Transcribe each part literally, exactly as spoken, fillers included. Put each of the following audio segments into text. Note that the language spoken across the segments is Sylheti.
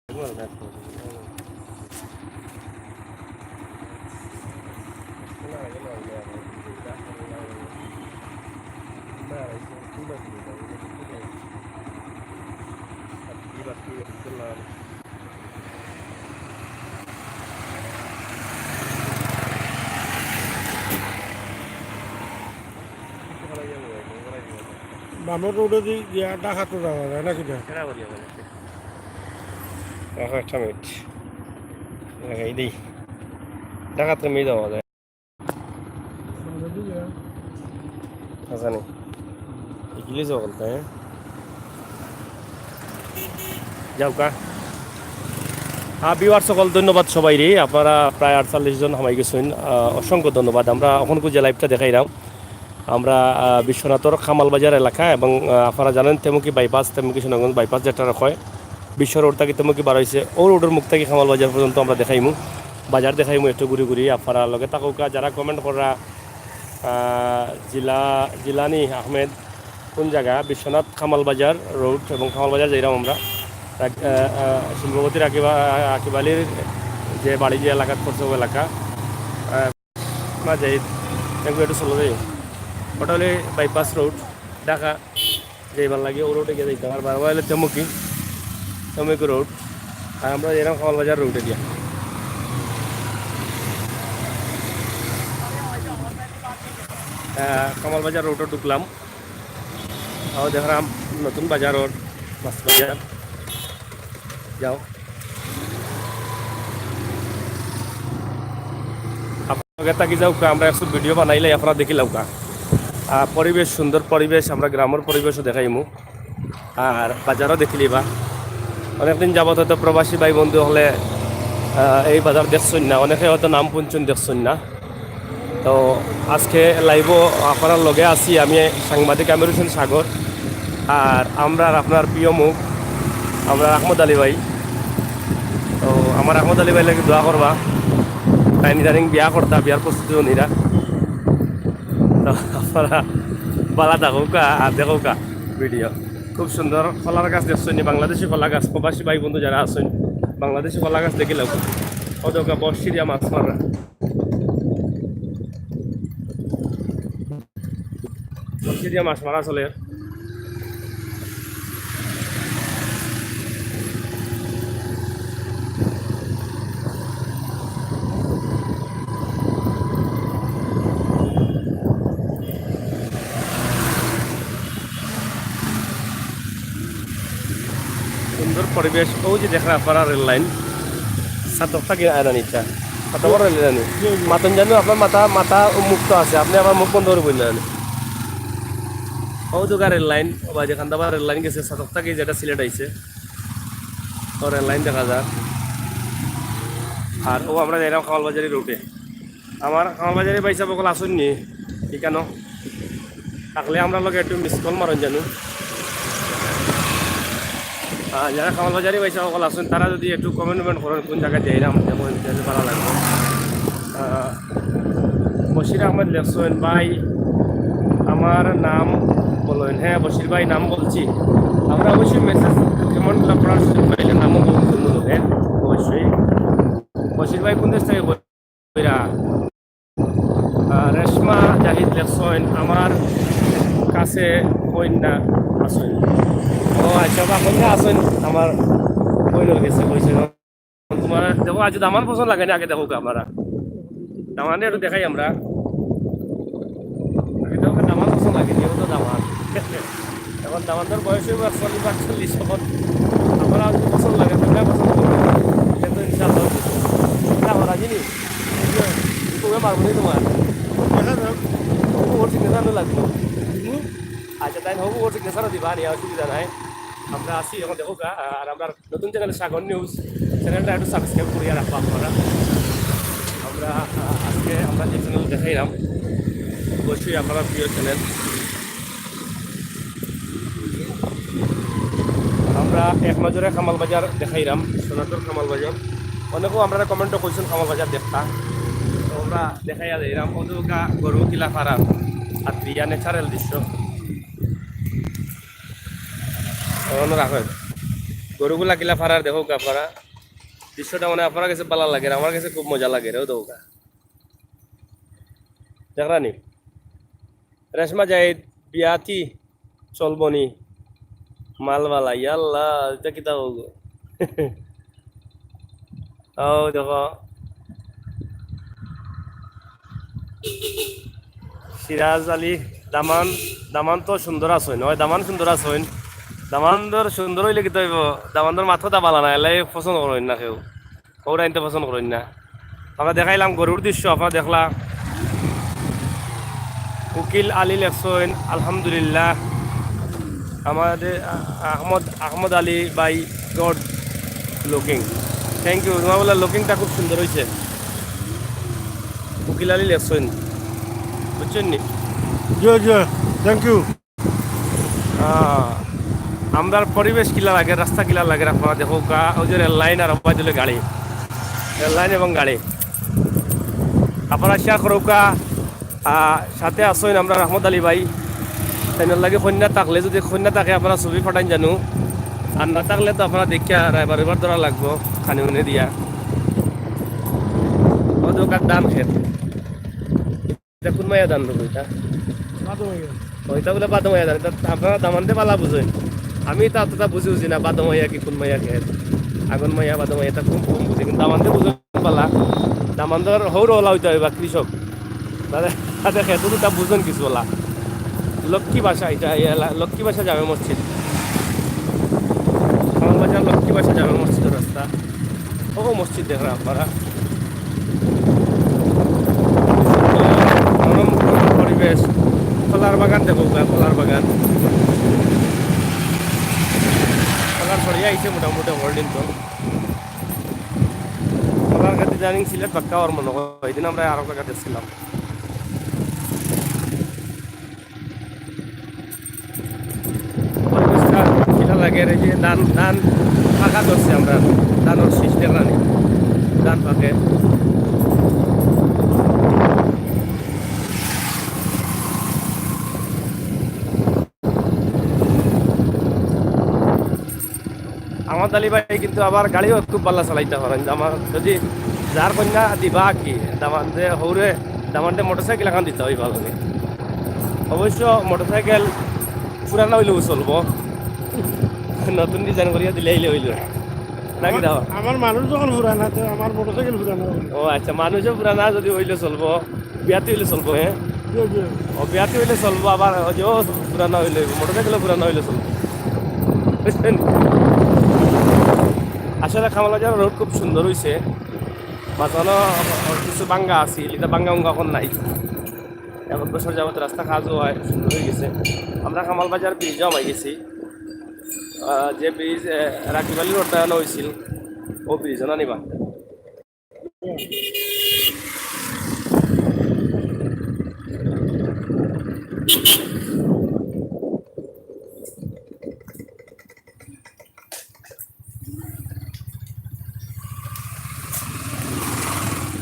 বামর রোডে দি গিয়া ঢাকাত যাওয়া যায় না কিনা? রাখো একটা মিনিট, লাগাই দেই। ঢাকাত কেমনি যাওয়া যায়? আচ্ছা, নি। ইগিলি যাওয়া বলতে, হ্যাঁ? যাও কা। হ্যাঁ, ভিউয়ার সকল, ধন্যবাদ সবাইরে। আপনারা প্রায় আটচল্লিশ জন হামাই গেছেন, আহ, অসংখ্য ধন্যবাদ। আমরা অখনকু যে লাইভটা দেখাইরাম, আমরা, আহ, বিশ্বনাথর কামালবাজার এলাকা এবং, আহ, আপনারা জানেন তেমুকি বাইপাস, তেমুকি সুনামগঞ্জ বাইপাস যেটা হয়, বিশ্ব রোড থাকি তেমুকি বার হইছে, ও রোডর মুখ থাকি কামালবাজার পর্যন্ত আমরা দেখাইমু, বাজার দেখাইমু একটু ঘুরি ঘুরি। আপনারা লগে থাকউক্কা, যারা কমেন্ট কররা, আহ, জিলা-, জিলানি আহমেদ কোন জাগা? বিশ্বনাথ কামালবাজার রোড এবং কামালবাজার যাইরাম আমরা। রাক-, আহ, আহ, শিল্পপতি রাকিব আ-, আকিব আলীর যে বাড়ি, যে এলাকাত পড়ছে, ও এলাকা। আহ, না যাই, একটু, একটু চলো যাই। ওটা হলে বাইপাস রোড, ঢাকা যাইবার লাগি ও রোডে গিয়া যাইতাম। আর বারবার হইলে তেমুকি, তেমুকি রোড। আর আমরা যাইরাম কামালবাজার রোডে দিয়া। আহ, কামালবাজার রোডে ঢুকলাম। আও দেখরাম নতুন বাজার ওর, মাছ বাজার। যাও। আপনারা থাকি যাউক্কা, আমরা একটু ভিডিও বানাইলাই, আপনারা দেখিলাউক্কা। আহ, পরিবেশ, সুন্দর পরিবেশ, আমরা গ্রামর পরিবেশও দেখাইমু। আর বাজারও দেখিলিবা। অনেকদিন যাবত হয়তো প্রবাসী ভাই বন্ধু হকলে, আহ, এই বাজার দেখছইন না, অনেকে হয়তো নাম হুনছইন, দেখছইন না। তো আজকে লাইভও আপনারার লগে আছি আমি, সাংবাদিক আমির হোসেন সাগর, আর আমরার আপনার প্রিয় মুখ, আমরার আহমদ আলী ভাই। তো আমার আহমদ আলী ভাইর লাগি দোয়া করবা, তাইন ইদানিং বিয়া করতা, বিয়ার প্রস্তুতি নিরা। তো আপনারা বালা থাকউক্কা আর দেখউক্কা ভিডিও। খুব সুন্দর কলার গাছ দেখছইন নি, বাংলাদেশি কলা গাছ। প্রবাসী ভাই বন্ধু যারা আছইন, বাংলাদেশি কলা গাছ দেখিলাউক্কা। ও দেখউক্কা, বর্ষি দিয়া মাছ মাররা। বর্ষি দিয়া মাছ মারা চলে। সুন্দর পরিবেশ। ও যে দেখরা আপনারা রেল লাইন, সাতক থাকি আয়না নিচা, কত বড় রেল লাইন। মাতইন জানু, আপনার মাথা, মাথা মুক্ত আছে, আপনে আবার মুখ বন্ধ করি বললেন। ও দুগা রেল লাইন, ও ভাই, যেখান দিয়ে আবার রেল লাইন গেছে, সাতক থাকি যেটা সিলেট আইছে, ও রেল লাইন দেখা যার। আর ও আমরা যাইরাম কামালবাজারি রোডে। আমার কামালবাজারি ভাইসাব অকল আছইন নি ইকানো? থাকলে আমরার লগে একটু মিস কল মারইন জানু। আহ, যারা কামালবাজারি ভাইসাব অকল আছইন, তারা যদি একটু কমেন্ট উমেন্ট করইন, কোন জাগাত যাইরাম, তেমন তাইলে ভালা লাগবো। আহ, বশির আহমেদ লেখছইন, ভাই, আমার নাম বলইন। হ্যাঁ, বশির ভাই, নাম বলছি। আমরা অবশ্যই মেসেজ কমেন্ট পড়ার সুযোগ পাইলে নামও বলবো, হ্যাঁ, অবশ্যই। বশির ভাই কোন দেশ থেকে কইরা? আহ, রেশমা জাহিদ লেখছইন, আমার কাছে কইন্যা আছইন। ও আচ্ছা, বা কইন্যা আছইন, আমার বইনর গেছে কইছে। তোমার দেখো, আজ দামান পছন্দ লাগে না, আগে দেখো আপনারা। দামানরে একটু দেখাই আমরা। আগে দেখো, দামান পছন্দ লাগে নি, ও তো দামান। এখন দামানর বয়স হইব একচল্লিশ, আটচল্লিশ। এখন আপনারা যদি পছন্দ লাগে, তোমরা পছন্দ করবে। এটা তো ইনশাআল্লাহ। এটা আমার রাজি নি। তুমি মারবো নি তোমার। দেখা যাক। ওর সিগনেচার লাগবে। আচ্ছা, তাই হোক, ওর সিগনেচারও দিবা, নিয়ে অসুবিধা নাই। আমরা আছি এখন, দেখো গা, আর আমরা নতুন চ্যানেল সাগর নিউজ, চ্যানেলটা একটু সাবস্ক্রাইব করিয়া রাখবা আপনারা। আমরা, আহ, আজকে আমরা যে চ্যানেল দেখাইলাম, অবশ্যই আপনারা প্রিয় চ্যানেল। আমরা এক নজরে কামাল বাজার দেখাইলাম, সোনাতর কামাল বাজার। অনেকেও আমরা কমেন্টও করছেন কামাল বাজার দেখতা, তো আমরা দেখাইয়া যাইলাম। অতকা গরু কিলা ফারা আর প্রিয়া ন্যাচারাল দৃশ্য। অন্য রাখেন। গরুগুলা কিলা ফারার দেখউক্কা আপনারা। দৃশ্যটা মানে আপনারার গেছে ভালা লাগের, আমার গেছে খুব মজা লাগের। অউ দেখউক্কা, দেখরা নি? রেশমা জাহিদ, বিয়াতি চলবো নি? মালবালা, ইয়াল্লা, ইটা কিতা অইবো? অউ দেখো, সিরাজ আলী, দামান, দামান তো সুন্দর আছইন, অয় দামান সুন্দর আছইন। দামানর সুন্দর অইলে কিতা অইবো? দামানর মাথাটা ভালা না, এলাই পছন্দ করইন না কেউ। অউরাইনতে পছন্দ করইন না। আমরা দেখাইলাম গরুর দৃশ্য, আপনারা দেখলা। উকিল আলী লেখছইন, আলহামদুলিল্লাহ। আমাদের আ-, আহমদ, আহমদ আলী ভাই, গুড লুকিং। Thank you. তোমার বলে লুকিংটা খুব সুন্দর অইছে। উকিল আলী লেখছইন, বুঝছইন নি? জি, জি, থ্যাংক ইউ। আহ, আমরার পরিবেশ কিলা লাগে, রাস্তা কিলা লাগে, আপনারা দেখউক্কা, অউ যে রেল লাইন আর অবায়দুলে গাড়ি, রেল লাইন এবং গাড়ি। আপনারা শেয়ার করউক্কা, আহ, সাথে আছইন আমরার আহমদ আলী ভাই। তাইনর লাগি কইন্যা থাকলে, যদি কইন্যা থাকে, আপনারা ছবি পাঠাইন জানু, আর না থাকলে তো আপনারা দেখিয়া রায়বার এবার ধরা লাগবো, খানি উনি দিয়া। অউ দেখউক্কা ধান খেত। ইটা কুন মাইয়া ধান রইবো ইটা? বাদো মাইয়া। অউ, ইটা বুলে বাদো মাইয়া ধান। ইটা আপনারা দামান্দে ভালা বুঝইন। আমি তো অতটা বুঝি, বুঝি না, বাদো মাইয়া কি কুন মাইয়া খেত। আগন মাইয়া, বাদো মাইয়া, ইটা কুন, কুন বুঝি। কিন্তু দামান্দে বুঝইন ভালা। দামান্দর হউর অলা অইতা অইবা কৃষক। তাতে, তাতে খেত দুটা বুঝইন কিছু অলা। লক্ষ্মী বাসা ইটা, ইয়া লা-, লক্ষ্মী বাসা জামে মসজিদ। কামাল বাজার লক্ষ্মী বাসা জামে মসজিদর রাস্তা। অউ মসজিদ দেখরা আপনারা। মনোমুগ্ধকর পরিবেশ। কলার বাগান দেখউক্কা, কলার বাগান। কলার ছড়িয়া আইছে মোটামুটি অকল দিন তো। কলার খেত ইদানিং সিলেট বাক্কা অর মনো অয়। অউ দিন আমরা আরক জাগাত ছিলাম। পরিবেশটা কিলা লাগে রে, যে ধান, ধান পাকা ধরছে আমরা, ধানর শীষ দেখরা নি, ধান পাকে। আহমদ আলী ভাই কিন্তু আবার গাড়িও খুব ভালা চালাইতা পারইন। আমার যদি যার কইন্যা দিবা আর কি, দামান্দে হউরে, দামান্দে মোটরসাইকেল এখান দিতা অইবা লাগে। অবশ্য মোটরসাইকেল পুরানা অইলেও চলবো, নতুন ডিজাইন করিয়া দিলে অইলে অইলো। নাকি দাও? আমার মানুষ যখন পুরানা, তো আমার মোটরসাইকেল পুরানা অইবো। ও আচ্ছা, মানুষও পুরানা যদি অইলে চলবো, বিয়াতি অইলে চলবো, হ্যাঁ? জি, জি। ও, বিয়াতি অইলে চলবো, আবার ওই যে, ও, পুরানা অইলে, মোটরসাইকেলও পুরানা অইলে চলবো। বুঝছইন? আসলে কামাল বাজার রোড খুব সুন্দর অইছে। মাঝখানো কিছু ভাঙ্গা আছিল, ইটা ভাঙ্গা উঙ্গা অখন নাই। এক বছর যাবত রাস্তা কাজ অয়, সুন্দর অই গেছে। আমরা কামাল বাজার ব্রিজও হামাই গেছি। আহ, যে ব্রিজ, আহ, রাকিব আলী রোডটা অইছিল, অউ ব্রিজও না নিবা।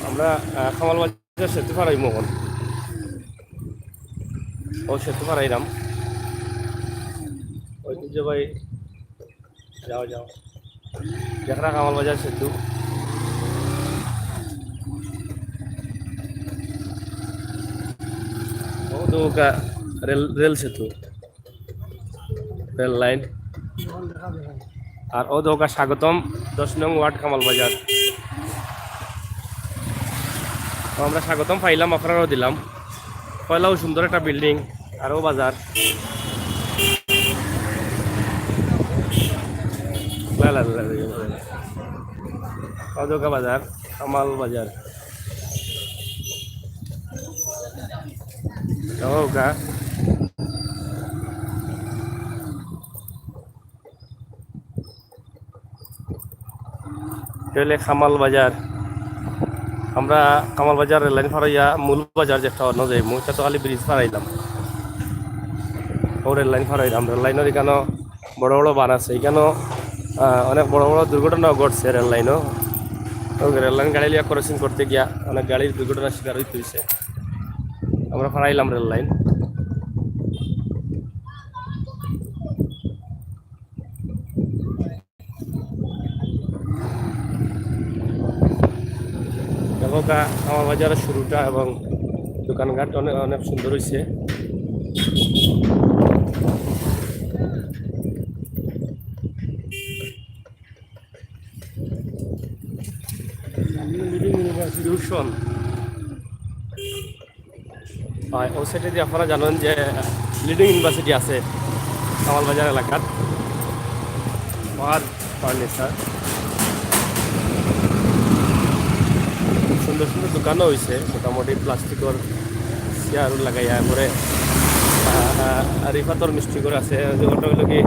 আমরা, আহ, কামাল বাজার সেতু পার অইমু অখন। অউ সেতু পার অইরাম। ঐতিহ্যবাহী যাও, যাও। দেখরা কামাল বাজার সেতু। অউ দেখউক্কা রেল, রেল সেতু, রেল লাইন। আর অউ দেখউক্কা স্বাগতম, দশ নং ওয়ার্ড, কামাল বাজার। তো আমরা স্বাগতম পাইলাম, আপনারারেও দিলাম। পয়লাউ সুন্দর একটা বিল্ডিং, আরো বাজার। লা লা লা লা লা। অউ দেখউক্কা বাজার, কামাল বাজার। অউ দেখউক্কা। ইটা অইলে কামাল বাজার। আমরা কামাল বাজার রেললাইন পার অইয়া মূল বাজার যেটা অনো যাইমু, ইটা তো খালি ব্রিজ পার অইলাম। অউ রেললাইন পার অইলাম, রেললাইনর ইকানো বড় বড় বান আছে, ইকানো, আহ, অনেক বড় বড় দুর্ঘটনাও ঘটছে রেললাইনো। অউ রেললাইন গাড়ি লইয়া ক্রসিং করতে গিয়া অনেক গাড়ির দুর্ঘটনার শিকার অইতে অইছে। আমরা পার অইলাম রেললাইন। ওটা আমার বাজারের শুরুটা এবং দোকানঘাট অনেক, অনেক সুন্দর হইছে। টিউশন। আর ও সাইডে যে আপনারা জানেন যে লিডিং ইউনিভার্সিটি আছে কামাল বাজার এলাকাত। আর ফার্নিচার, সুন্দর সুন্দর দোকানও হইছে, মোটামুটি প্লাস্টিকর চেয়ার লাগাইয়া। পরে আহ, রিফাতর মিষ্টি ঘর আছে, যে ওটা হইলো কি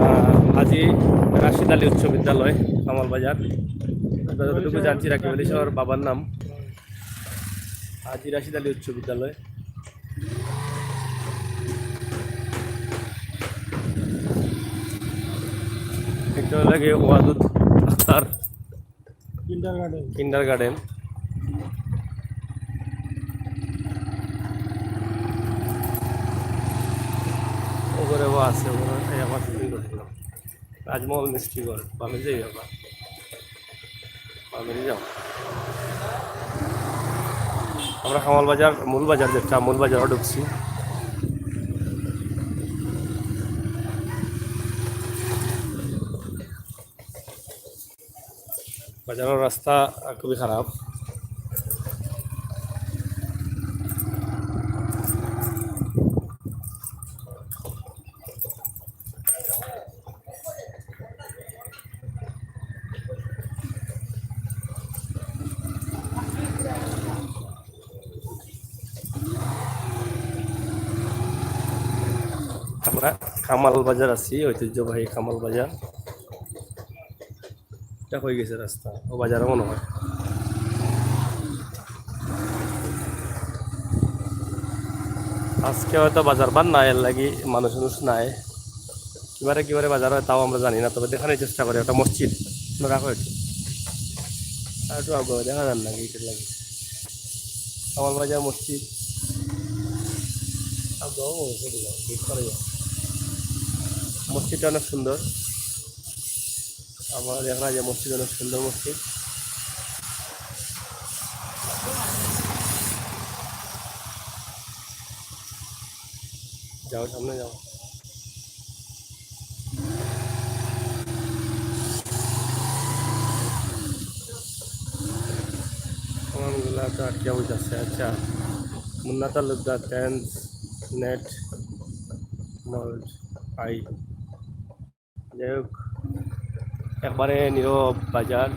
আহ, হাজী রাশিদ আলী উচ্চ বিদ্যালয় কামাল বাজার। আপনারা যতটুকু জানছি রাকিব আলী সাহেবের বাবার নাম। হাজী রাশিদ আলী উচ্চ বিদ্যালয়। একটা লাগে ওয়াদুদ আখতার কিন্ডারগার্ডেন। কিন্ডারগার্ডেন। ওখানে ও আছে, ওখানে এই আমার শুটিং করছিল। রাজমহল মিষ্টি ঘর, বামে যাই বাবা। বামে যাও। আমরা কামাল বাজার, মূল বাজার যেটা, মূল বাজারও ঢুকছি। বাজারের রাস্তা খুবই খারাপ। আমরা কামাল বাজার আছি, ঐতিহ্যবাহী কামাল বাজার। এটা হয়ে গেছে রাস্তা, ও বাজারও মনে হয়। আজকে হয়তো বাজার বার নাই, এর লাগি মানুষ মানুষ নাই। কিবারে কিবারে বাজার হয় তাও আমরা জানি না, তবে দেখানোর চেষ্টা করি। একটা মসজিদ রাখো একটু, আর একটু আগে দেখা যান না গেটের লাগে। কামাল বাজার মসজিদ। আগে ও, ও, ও, গেট করে যাও। মসজিদটা অনেক সুন্দর। আমরা দেখলাম যে মসজিদ অনেক সুন্দর মসজিদ। যাও, সামনে যাও। আমানগুলা তো আটকে বইতাছে। আচ্ছা, মুন্না তালুকদার, টেন্স নেট মল্ট আই। যাই হোক, একবারে নীরব বাজার,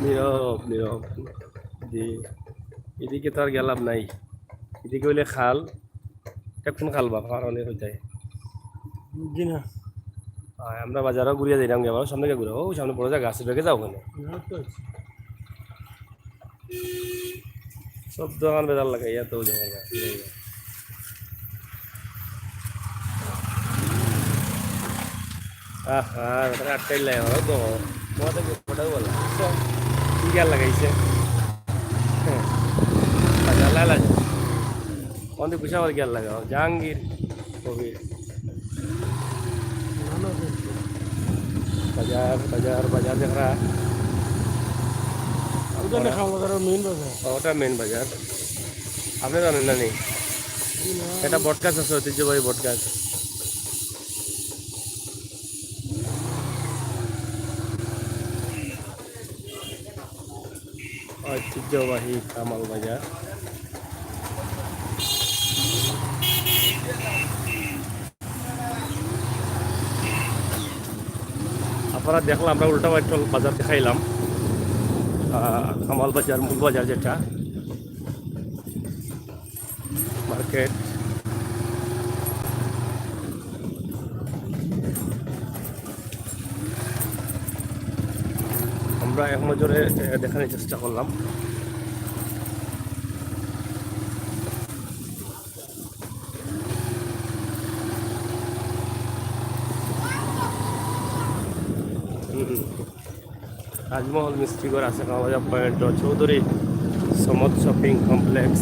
নীরব নীরব। জি, এদিকে তো আর গেলাম নাই। এদিকে হইলে খাল, এটা কোন খাল বা, খাল অনেক হইতে। জি না। আর আমরা বাজারও ঘুরিয়া যাইলাম, আবার সামনে গিয়ে ঘুরে, ও সামনে বড় জায়গা আছে, বেগে যাও ওখানে। না তো আছে। সব দোকান বেজার লাগে, ইয়া তো জায়গা। আহা, বেটা আটকাইলে আমার তো। তোমার তো কি ফটো বলো? তো কি গিয়ার লাগাইছে? হ্যাঁ। লালা, লালা। কোন দিকে ঘুষা আবার গিয়ার লাগাও? জাহাঙ্গীর কবির। বাজার, বাজার, বাজার দেখা। ওটা লেখা আমাদের মেইন বাজার। ও, ওটা মেইন বাজার। আপনি জানেন না নি? না। এটা বটগাছ আছে, ঐতিহ্যবাহী বটগাছ। ঐতিহ্যবাহী কামাল বাজার। আপনারা দেখলাম, আমরা উল্টা বাজার দেখাইলাম, আহ, কামাল বাজার, মূল বাজার যেটা। মার্কেট। আমরা এক নজরে, এ, দেখানোর চেষ্টা করলাম। হুম। রাজমহল মিষ্টিঘর আছে, কামাল বাজার পয়েন্ট, চৌধুরী সমদ শপিং কমপ্লেক্স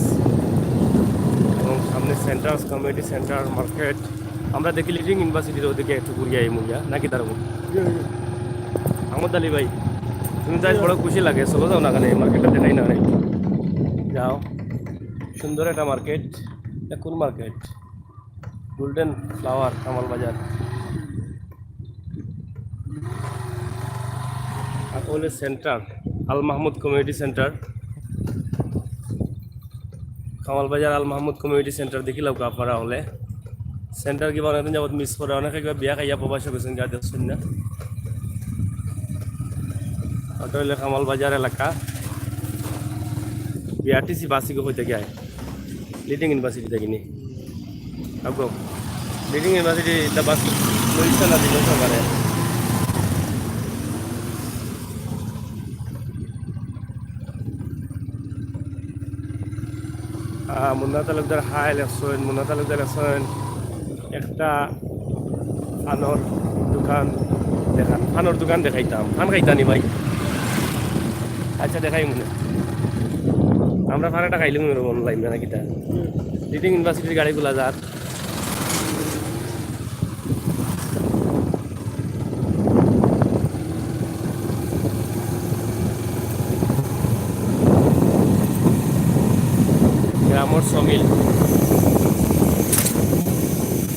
এবং সামনে সেন্টার্স কমিউনিটি সেন্টার মার্কেট। আমরা দেখি লিডিং ইউনিভার্সিটির ওদিকে একটু ঘুরিয়া আই মুইয়া, নাকি দাঁড়াবো? আহমদ আলী ভাই, তুমি যাই বড় খুশি লাগে, চলো যাও না, এখানে এই মার্কেটটা দেখাই না রে। যাও, সুন্দর একটা মার্কেট। এটা কোন মার্কেট? গোল্ডেন ফ্লাওয়ার, কামাল বাজার। আর হলে সেন্টার, আল মাহমুদ কমিউনিটি সেন্টার। কামাল বাজার আল মাহমুদ কমিউনিটি সেন্টার দেখিলাও আপনারা হলে। সেন্টার কিবা অনেকদিন যাবত মিস করে, অনেকে কিবা বিয়া খাইয়া প্রবাসে গেছেন, যা দেখছেন না। ওটা হইলে কামাল বাজার এলাকা। বিআরটিসি বাসিকে হইতে গিয়ে লিডিং ইউনিভার্সিটি দেখিনি। আগো, লিডিং ইউনিভার্সিটি এটা বাস লইছে না দিল সরকারে। আহ, মুন্না তালুকদার হাই লেখছেন, মুন্না তালুকদার লেখছেন একটা ফানর দোকান দেখান, ফানর দোকান দেখাইতাম, ফান খাইতানি ভাই? আচ্ছা, দেখাই মনে। আমরা ফান একটা খাইলাম মনে অনলাইন না কিতা? লিডিং ইউনিভার্সিটির গাড়িগুলা যার। গ্রামর সমিল।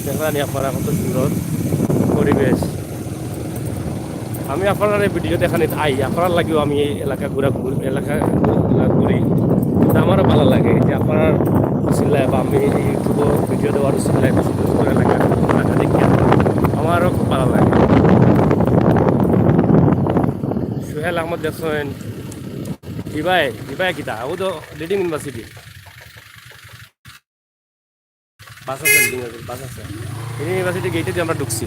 দেখলানি আপনারা কত সুন্দর পরিবেশ। আমি আপনারারে ভিডিও দেখানিত আই, আপনারার লাগিও আমি এই এলাকা ঘুরা ঘুর-, এলাকা ঘুরা ঘুরি। কিন্তু আমারও ভালা লাগে যে আপনারার উছিলায় বা আমি এই ইউটিউবো ভিডিও দেওয়ার উছিলায় বেশি বেশি করে এলাকা, এলাকা দেখি। আমারও খুব ভালা লাগে। সোহেল আহমদ দেখছেন, ইবায়, ইবায় কিতা? ও তো লিডিং ইউনিভার্সিটি। বাস আছে, লিডিং আছে, বাস আছে। এই ইউনিভার্সিটি গেটে দিয়ে আমরা ঢুকছি।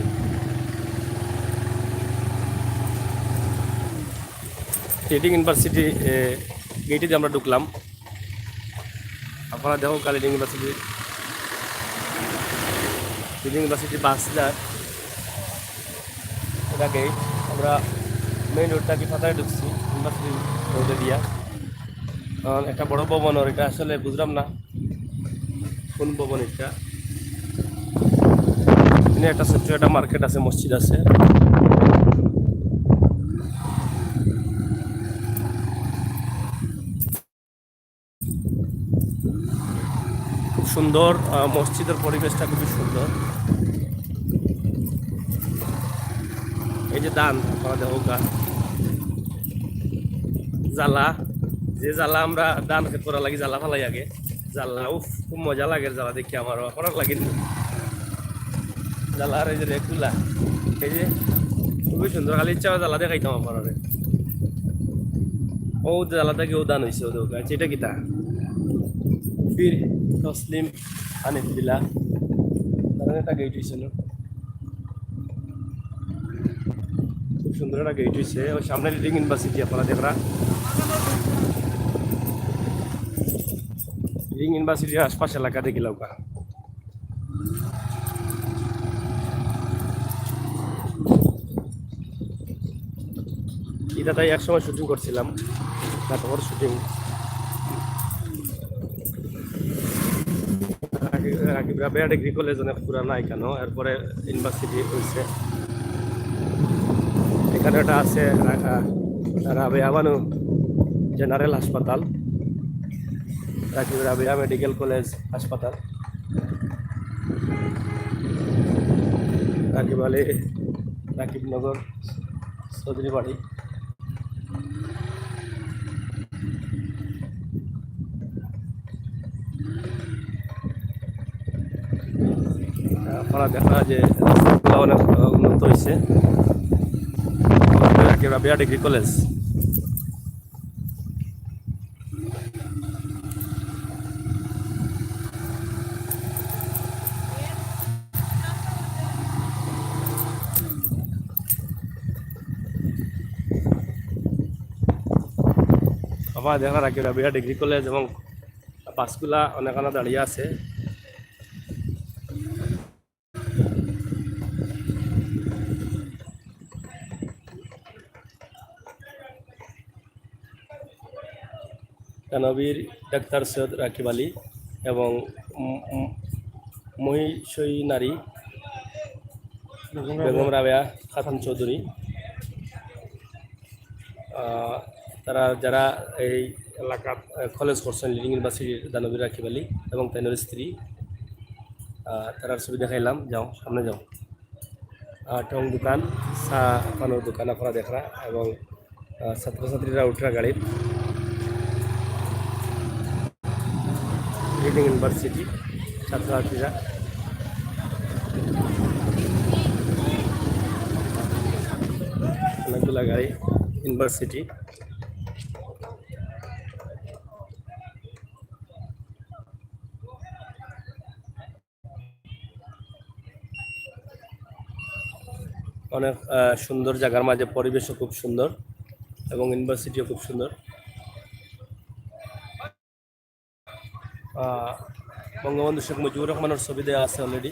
লিডিং ইউনিভার্সিটি, এ, গেটে দিয়ে আমরা ঢুকলাম। আপনারা দেখো কালি লিডিং ইউনিভার্সিটি, লিডিং ইউনিভার্সিটি বাস যার। এটা গেট। আমরা মেইন রোডটা কি ফাতায় ঢুকছি, ইউনিভার্সিটি রোডে দিয়া। কারণ একটা বড় ভবন, ওর এটা আসলে বুঝলাম না কোন ভবন এটা। এখানে একটা ছোট্ট একটা মার্কেট আছে, মসজিদ আছে। খুব সুন্দর, আহ, মসজিদের পরিবেশটা খুবই সুন্দর। এই যে ধান, আপনারা দেখো গা। জ্বালা, যে জ্বালা আমরা ধান খেত করা লাগি, জ্বালা ফালাই আগে। জ্বালা, উফ, খুব মজা লাগে জ্বালা দেখি আমারও, আপনার লাগে নি? জ্বালা আর এই যে রেগুলা, এই যে খুবই সুন্দর, খালি ইচ্ছা হয় জ্বালা দেখাইতাম আপনারে। ও জ্বালা থাকি ও দান হইছে, ও দোকান। আচ্ছা, এটা কিতা? পীর তসলিম হানিফ ভিলা। তার একটা গেট হইছে না? খুব সুন্দর একটা গেট হইছে। ওই সামনে লিডিং ইউনিভার্সিটি আপনারা দেখরা। লিডিং ইউনিভার্সিটির আশপাশ এলাকা দেখিলাও গা। এটা তাই একসময় শুটিং করছিলাম, নাটকের শুটিং। রাকিব, রাকিব রাবেয়া ডিগ্রি কলেজ অনেক পুরানা এখানো, এরপরে ইউনিভার্সিটি হইছে। এখানো একটা আছে রা-, আহ, রাবেয়া বানু জেনারেল হাসপাতাল, রাকিব রাবেয়া মেডিকেল কলেজ হাসপাতাল, রাকিব আলী, রাকিবনগর, চৌধুরী বাড়ি। আপনারা দেখা যে রাস্তাগুলো অনেক, আহ, উন্নত হইছে। রাকিব রাবেয়া ডিগ্রি কলেজ। আপনারা দেখা রাকিব রাবেয়া ডিগ্রি কলেজ এবং বাসগুলা অনেকখানা দাঁড়িয়ে আছে। তানভীর ডাক্তার সৈয়দ রাকিব আলী এবং ম-, ম-, মহিষী নারী বেগম রাবেয়া খাতুন চৌধুরী। আহ, তারা যারা এই এলাকাত, আহ, কলেজ করছেন, লিডিং ইউনিভার্সিটির দানবীর রাকিব আলী এবং তাইনর স্ত্রী, আহ, তারার ছবি দেখাইলাম। যাও, সামনে যাও। আহ, টং দোকান, চা পানর দোকান আপনারা দেখরা এবং, আহ, ছাত্রছাত্রীরা উঠরা গাড়িত। লিডিং ইউনিভার্সিটি ছাত্রছাত্রীরা, অনেকগুলা গাড়ি ইউনিভার্সিটি। অনেক, আহ, সুন্দর জাগার মাঝে, পরিবেশও খুব সুন্দর এবং ইউনিভার্সিটিও খুব সুন্দর। আহ, বঙ্গবন্ধু শেখ মুজিবুর রহমানের ছবি দেওয়া আছে already।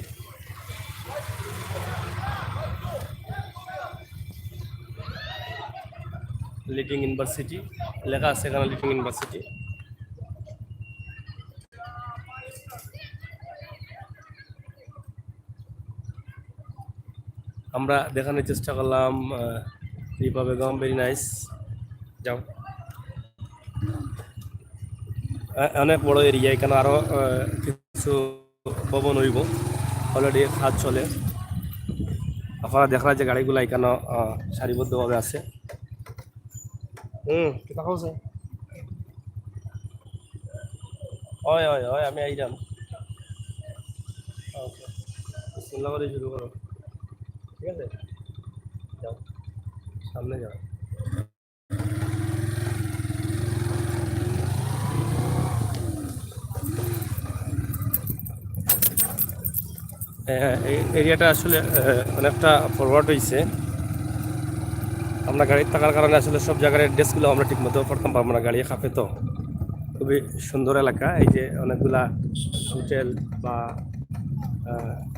লিডিং ইউনিভার্সিটি লেখা আছে এখানে, লিডিং ইউনিভার্সিটি। আমরা দেখানোর চেষ্টা করলাম, আহ, রিপা বেগম, very nice। যাও। আহ, অনেক বড় এরিয়া, এখানে আরো, আহ, কিছু ভবন হইব, already কাজ চলে। আপনারা দেখরা যে গাড়িগুলা এখানে, আহ, সারিবদ্ধভাবে আছে। হুম, কিতা কইছে? হয়, হয়, হয়, আমি আইলাম। ওকে। বিসমিল্লাহ করে শুরু করো। ঠিক আছে? যাও। সামনে যাও। হ্যাঁ, এই এরিয়াটা আসলে, আহ, অনেকটা ফরওয়ার্ড হইছে। আমরা গাড়িত থাকার কারণে আসলে সব জাগার অ্যাড্রেসগুলো আমরা ঠিকমতো পড়তাম পারবো না, গাড়ি কাঁপে তো। খুবই সুন্দর এলাকা, এই যে অনেকগুলা হোটেল বা, আহ,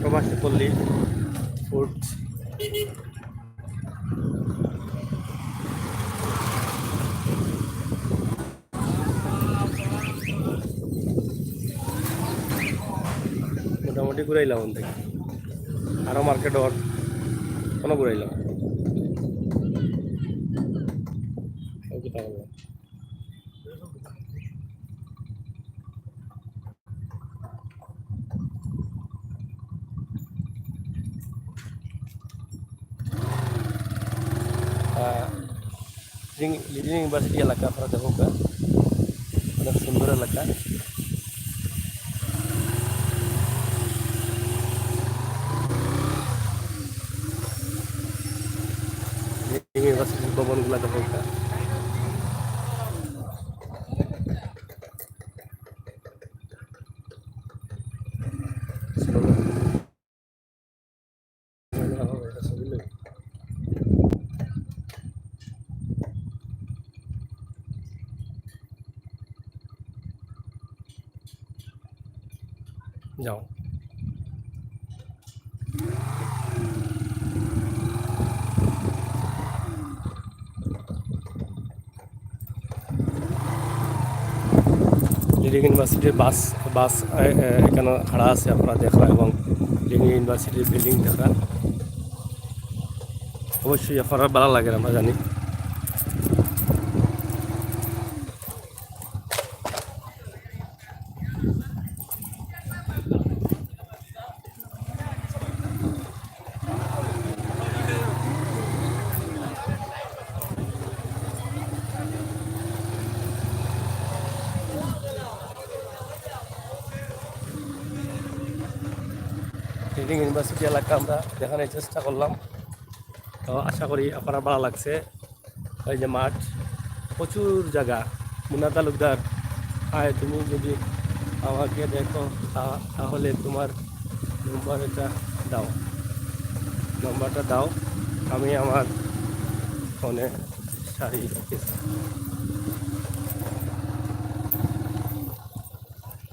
প্রবাসী পল্লী, ফুড। মোটামুটি ঘুরাইলাম অন থাকি। আরো মার্কেট অর কোনো ঘুরাইলাম। ওই কিতা বলবো? আহ, লিডিং, লিডিং ইউনিভার্সিটি এলাকা আপনারা দেখউক্কা, অনেক সুন্দর এলাকা। লিডিং ইউনিভার্সিটির ভবনগুলা দেখউক্কা। যাও। লিডিং ইউনিভার্সিটির বাস, বাস, এ, এ, এখানো খাড়া আছে, আপনারা দেখরা, এবং লিডিং ইউনিভার্সিটির বিল্ডিং দেখরা। অবশ্যই আপনারার ভালা লাগের, আমরা জানি। লিডিং ইউনিভার্সিটি এলাকা আমরা দেখানোর চেষ্টা করলাম, তো আশা করি আপনারার ভালা লাগছে। এই যে মাঠ, প্রচুর জাগা। মুন্না তালুকদার, আয়, তুমি যদি আমাকে দেখো, তা-, তাহলে তোমার নম্বর এটা দাও, নম্বরটা দাও, আমি আমার ফোনে সারি দিতেছি।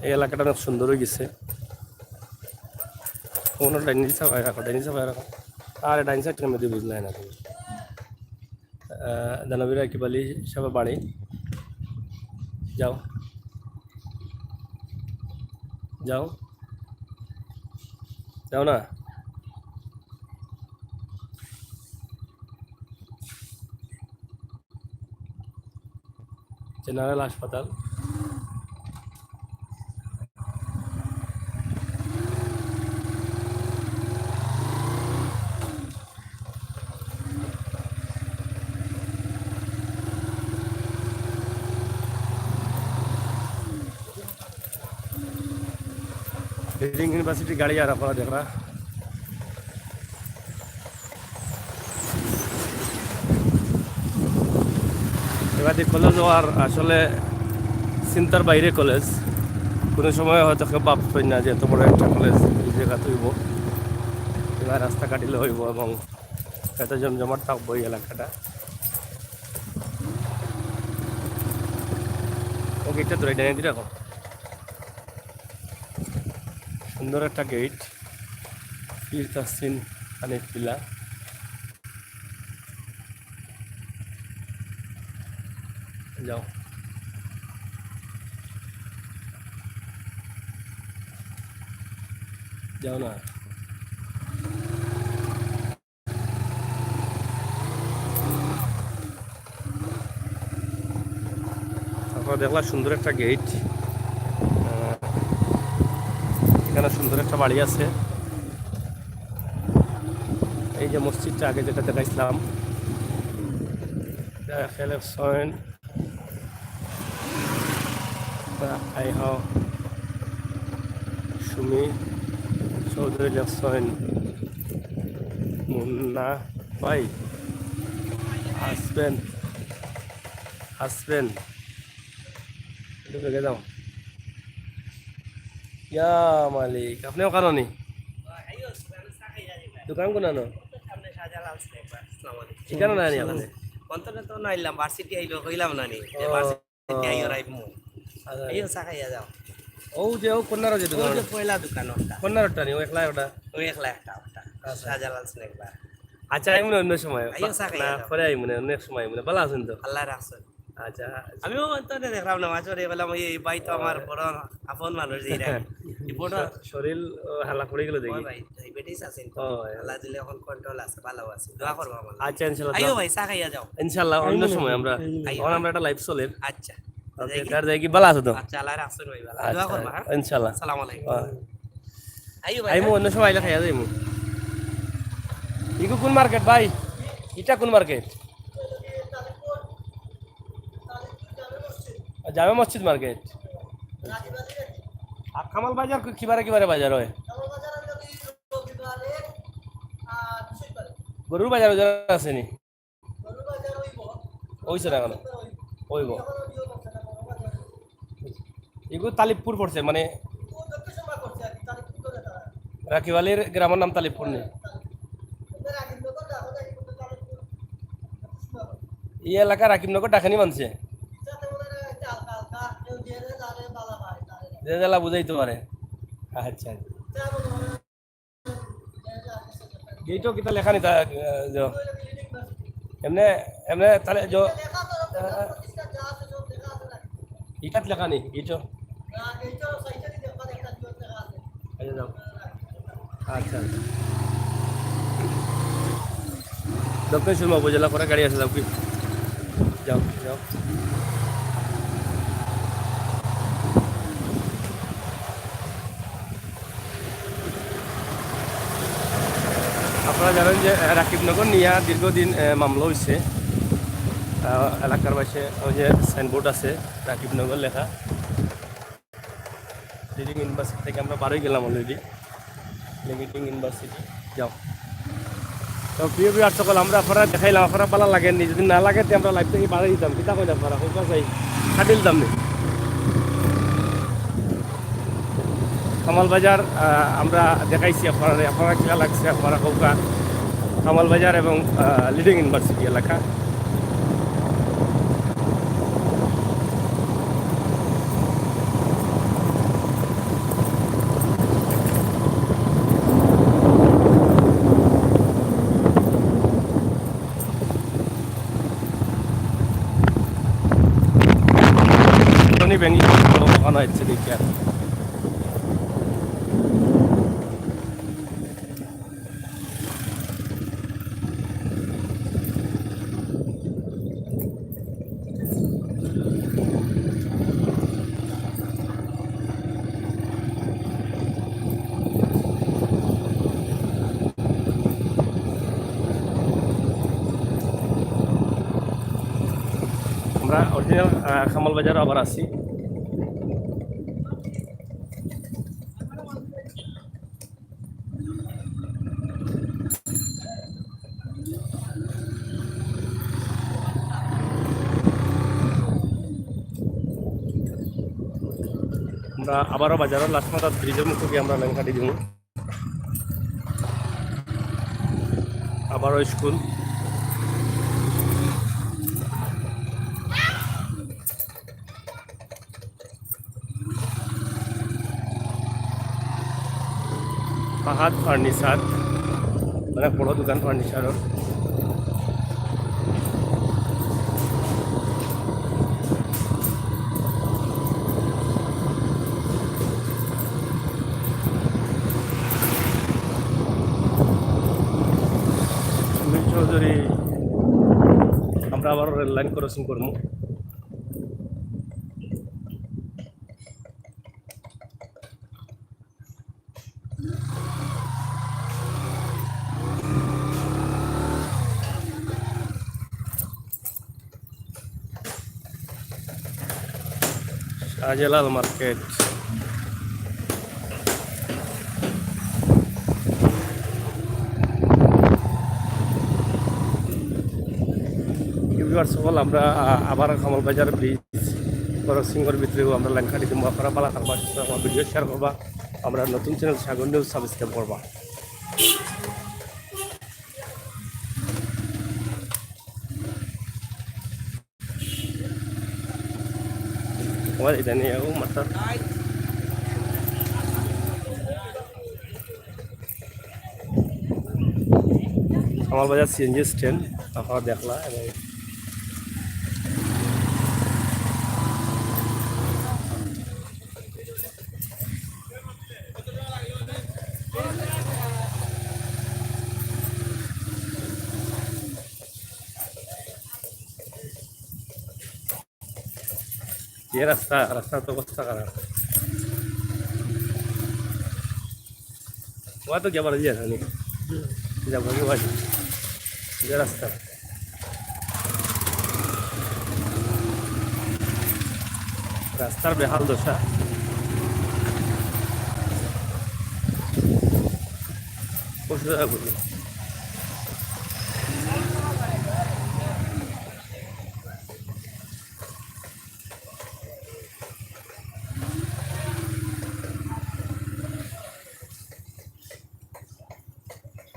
এই এলাকাটা অনেক সুন্দর হয়ে গেছে। কোনো ডাইনিং সাফাই রাখো, ডাইনিং সাফাই রাখো। আরে ডাইনিং সাইডটার মধ্যে বুঝলাই না তুমি। আহ, দানবীর রাকিব আলী সাহেবের বাড়ি। যাও, যাও, যাও না। জেনারেল হাসপাতাল। রিডিং ইউনিভার্সিটি গাড়ি আর আপনারা দেখরা। এবাদি কলেজ আর আসলে চিন্তার বাইরে কলেজ। কোনো সময় হয়তো কেউ ভাবতই না যে এত বড় একটা কলেজ এই জায়গাত অইবো। এবার রাস্তা কাটিলে অইবো এবং এত জমজমাট থাকবো এই এলাকাটা। ও গেটটা ধরে ডাইনে দিলে এখন। সুন্দর একটা গেট। পীর তাহসিন হানিফ ভিলা। যাও। যাও না। আপনারা দেখলা সুন্দর একটা গেট। আহ, এখানে সুন্দর একটা বাড়ি আছে। এই যে মসজিদটা আগে যেটা দেখাইছিলাম, এটা খেলে সয়ন। আই হ সুমি চৌধুরী লেখছেন মুন্না ভাই আসবেন, আসবেন। একটু বেগে যাও। ইয়া মালিক, আপনি ওখানো নি? দোকান কোনানো? এখানো নাই নি আপনি? অন্তত তো নাইলাম, ভার্সিটি আইলো, কইলাম না নি? যে ও। ভার্সিটি আইও রাইমু। আচ্ছা। এই চা খাইয়া যাও। ও যে ও কন্যার যে ও দোকান। যে পয়লা দোকান ওটা। কন্যার ওটা নি, ও একলা ওটা। ওই একলা একটা ওটা। আচ্ছা। শাহজালাল স্ন্যাক বার। আচ্ছা, আইমু না অন্য সময়। আইও চা খাইয়া না, যাও। পরে আইমু না, অন্য এক সময় আইমু না। ভালা আছেন তো? আল্লাহ রাখছেন। আচ্ছা। আমিও তো দেখলাম না, মাঝে মাঝে বললাম, "এই ভাই তো আমার বড় আপন মানুষ, যে এরা।" এই বড় শ-, শরীর, ও, হালা পড়ে গেল দেখি। ওই ভাই, ডায়াবেটিস আছে তো। ও, হ্যাঁ। আল্লাহ দিলে এখন কন্ট্রোল আছে, ভালো আছে। দোয়া করবো আমার। আচ্ছা, ইনশাআল্লাহ। আইও ভাই, চা খাইয়া যাও। ইনশাআল্লাহ, অন্য সময় আমরা, আইও। এখন আমরা একটা লাইভ চলের। আচ্ছা। ওকে, দেখি। তার দেখি ভালো আছে তো? আচ্ছা, আল্লাহ রাখছেন ভাই, ভালো। আচ্ছা, দোয়া করবা, হ্যাঁ? ইনশাআল্লাহ। আসসালামু আলাইকুম। ওয়া- আইও ভাই, আইমু, হ্যাঁ? অন্য সময় আইলে খাইয়া যাইমু। ইগু কোন মার্কেট ভাই? ইটা কোন মার্কেট? জামে মসজিদ মার্কেট। আর কামাল বাজার কি-, কিবারে কিবারে বাজার হয়? গরুর বাজার ওই জায়গা আছে নি? ওইছে না কেন? ওইব। এগু তালিবপুর পড়ছে, মানে রাকিব আলীর গ্রামের নাম তালিবপুর নি? এই এলাকা রাকিবনগর ডাকানি মানছে। যে জেলা বুঝাইতে পারে। আচ্ছা। গেটও কিতা লেখা নি তা, আহ, যে, এমনে, এমনে তাহলে যে, আহ, ইটাত লেখা নি গেটও? আচ্ছা, যাও। আচ্ছা, আচ্ছা। দক্ষিণ সুরমা উপজেলা করে গাড়ি আছে, যাও কি? যাও, যাও। আপনারা জানেন যে, আহ, রাকিবনগর নিয়া দীর্ঘদিন, আহ, মামলা হইছে। আহ, এলাকার পাশে ওই যে সাইনবোর্ড আছে, রাকিবনগর লেখা। লিডিং ইউনিভার্সিটি থেকে আমরা বারোই গেলাম already। লিডিং ইউনিভার্সিটি, যাও। তো প্রিয় ভিউয়ার সকল, আমরা আপনারা দেখাইলাম, আপনারা ভালা লাগেনি, যদি না লাগে তে আমরা লাইভ থেকে বাড়াই দিতাম, কিতা কইন আপনারা, কোনটা চাই, কাটি দিতাম নি। কামাল বাজার, আহ, আমরা দেখাইছি আপনারা, আপনারা কিলা লাগছে, আপনারা কউক্কা কামাল বাজার এবং, আহ, লিডিং ইউনিভার্সিটি এলাকা। টনি বেঙ্গি দোকান হচ্ছে দেখি আর। অরিজিনাল কামাল বাজার আবার আছি। আমরা আবারও বাজারও লাস্ট মাথার ব্রিজের মুখে গিয়ে আমরা লাইন কাটি দিব। আবারও স্কুল। ফাহাদ ফার্নিচার, অনেক বড় দোকান ফার্নিচারর। সুনীল চৌধুরী, আমরা আবার রেল লাইন ক্রসিং করবো। শাহজালাল মার্কেট। ভিউয়ার্স সকল, আমরা, আ, আবার কামাল বাজার ব্রিজ ক্রসিংর ভিতরেও আমরা লাইন কাটি দিমু। আপনারা ভালা থাকবা, সুস্থ থাকবা, ভিডিও শেয়ার করবা। আমরা নতুন চ্যানেল সাগর নিউজ সাবস্ক্রাইব করবা। আমার এটা নিয়ে ও মাথা। কামাল বাজার সিএনজি স্ট্যান্ড, আপনারা দেখলা। যে রাস্তা, রাস্তার তো অবস্থা খারাপ। ওয়া তো গিয়া বাড়ি যায় না নি? যাবো কি বাড়ি? যে রাস্তা। রাস্তার বেহাল দশা। পশু যাওয়া করবে।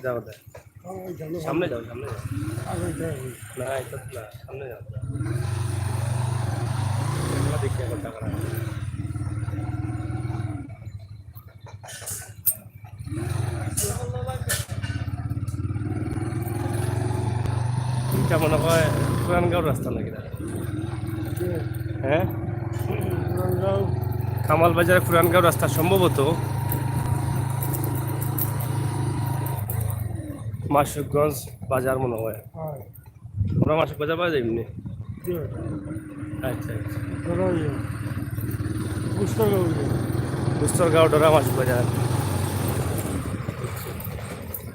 যাও, যাও। সামনে যাও, সামনে যাও। না, এটা না, সামনে যাও। এগুলা দেখি একবার টাকা রাখো। এটা মনে হয় পুরানগাঁওর রাস্তা নাকি না? হ্যাঁ? পুরানগাঁও। কামাল বাজার পুরানগাঁওর রাস্তা সম্ভবত। মাসুকগঞ্জ বাজার মনে হয়। হ্যাঁ। আমরা মাসুক বাজার পাওয়া যায় এমনি? জি। আচ্ছা, আচ্ছা। ধরো ইয়ে, পুস্তরগাঁও ইয়ে। পুস্তরগাঁও ডোরা মাসুক বাজার।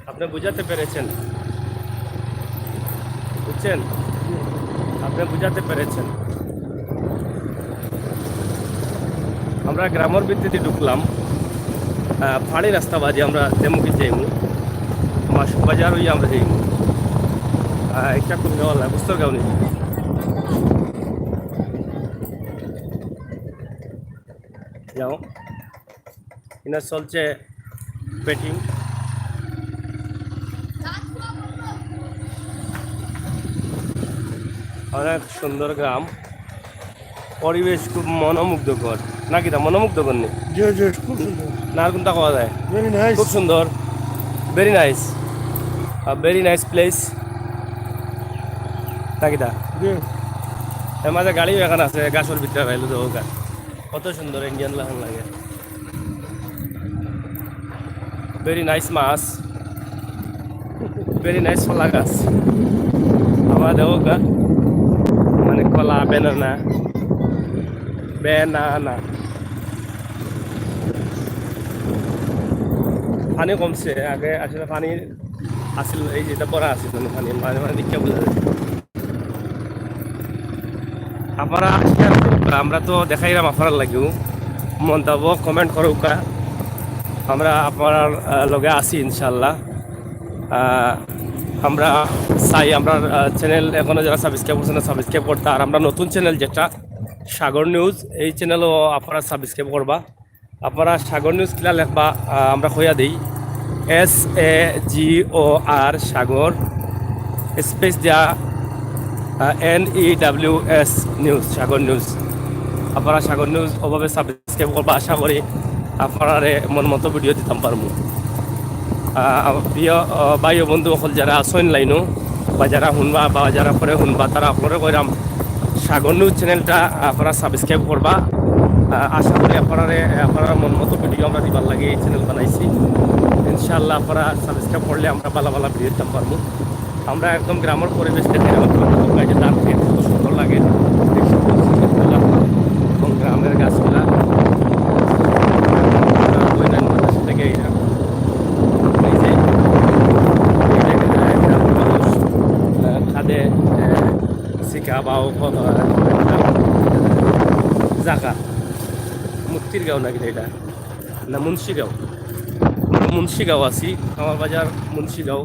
আপনি বুঝাতে পেরেছেন? বুঝছেন? জি। আপনি বুঝাতে পেরেছেন। আমরা গ্রামর ভিতরেদি ঢুকলাম, আহ, ফাড়ি রাস্তা বাদে আমরা তেমুকি যাইমু, মাসুক বাজার হইয়া আমরা যাইমু। আহ, এটা কোন গাঁও লাগে? পুস্তরগাঁও নি? যাও। ইনা চলছে বেটিং। অনেক সুন্দর গ্রাম, পরিবেশ খুব মনোমুগ্ধকর। না কিতা মনোমুগ্ধকর নি? জি, জি, খুব সুন্দর। না আর কোনটা কওয়া যায়? Very nice. খুব সুন্দর, very nice, a very nice place। না কিতা? জি। এর মাঝে গাড়িও এখান আছে, গাছর ভিতরে রাইলো তো গাছ। কত সুন্দর ইন্ডিয়ান লাখান লাগে। Very nice মাছ, very nice কলা গাছ। আমরা দেখো গা, মানে কলা, বেনানা, বেনানা। পানি কমছে, আগে আসলে পানি আছিল, এই যেটা পড়া আছিল, মানে পানি, মানে, মানে, দেখে বোঝা যায়। আপনারা share করুক্কা, আমরা তো দেখাইরাম আপনারার লাগিও। মন্তব্য, comment করুক্কা, আমরা আপনারার, আহ, লগে আছি ইনশাআল্লাহ। আহ, আমরা চাই, আমরা, আহ, channel এখনো যারা subscribe করছেন না, subscribe করতা। আর আমরা নতুন channel যেটা সাগর News, এই channel-ও আপনারা subscribe করবা। আপনারা সাগর News কিলা লেখবা, আহ, আমরা কইয়া দেই, S A G O R সাগর, space দিয়া, আহ, N E W S News, সাগর News। আপনারা সাগর News ওভাবে subscribe করবা, আশা করি আপনারারে মন মতো video দিতাম পারমু। আহ, প্রিয়, আহ, ভাই ও বন্ধু অকল যারা আছইন line-ও, বা যারা হুনবা বা যারা পরে হুনবা, তারা আপনারে কইরাম, সাগর News channel-টা আপনারা subscribe করবা। আহ, আশা করি আপনারারে, আপনারার মন মতো video আমরা দিবার লাগি এই channel বানাইছি। ইনশাআল্লাহ আপনারা subscribe করলে আমরা ভালা ভালা video দিতাম পারমু। আমরা একদম গ্রামর পরিবেশ দেখাইরাম, আপনারা দেখুক্কা যে ধান খেত কত সুন্দর লাগে, এবং গ্রামের গাছগুলা। আমরা অন্যান্য দেশ থেকে এইরা, এই যে, এই যে, আহ, খাদে, আহ, শিকা বা ও কত, আহ, জাগা, মুক্তির গাঁও নাকি এটা? না, মুন্সিগাঁও। মুন্সিগাঁও আছি, আমার বাজার মুন্সিগাঁও।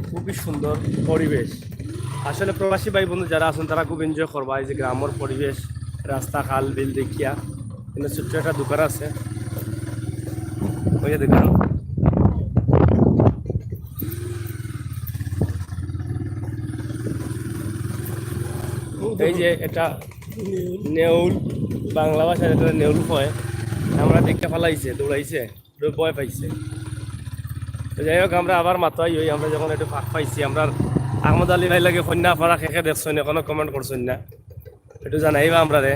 খুবই সুন্দর পরিবেশ। আসলে প্রবাসী ভাই বন্ধু যারা আছেন, তারা খুব enjoy করবা এই যে গ্রামর পরিবেশ, রাস্তা, খাল, বিল দেখিয়া। এখানে ছোট্ট একটা দোকান আছে, ওই যে দোকান। এই যে এটা নেউল, বাংলা ভাষায় যেটা নেউল কয়, আমরা দেখতে ফালাইছে, দৌড়াইছে, একটু ভয় পাইছে। তো যাই হোক, আমরা আবার মাতোয়াই অই, আমরা যখন একটু ফাঁক পাইছি, আমরা আহমদ আলী ভাই লাগে কন্যা পারা কে কে দেখছইন, এখনো comment করছইন না, একটু জানাইবা আমরারে।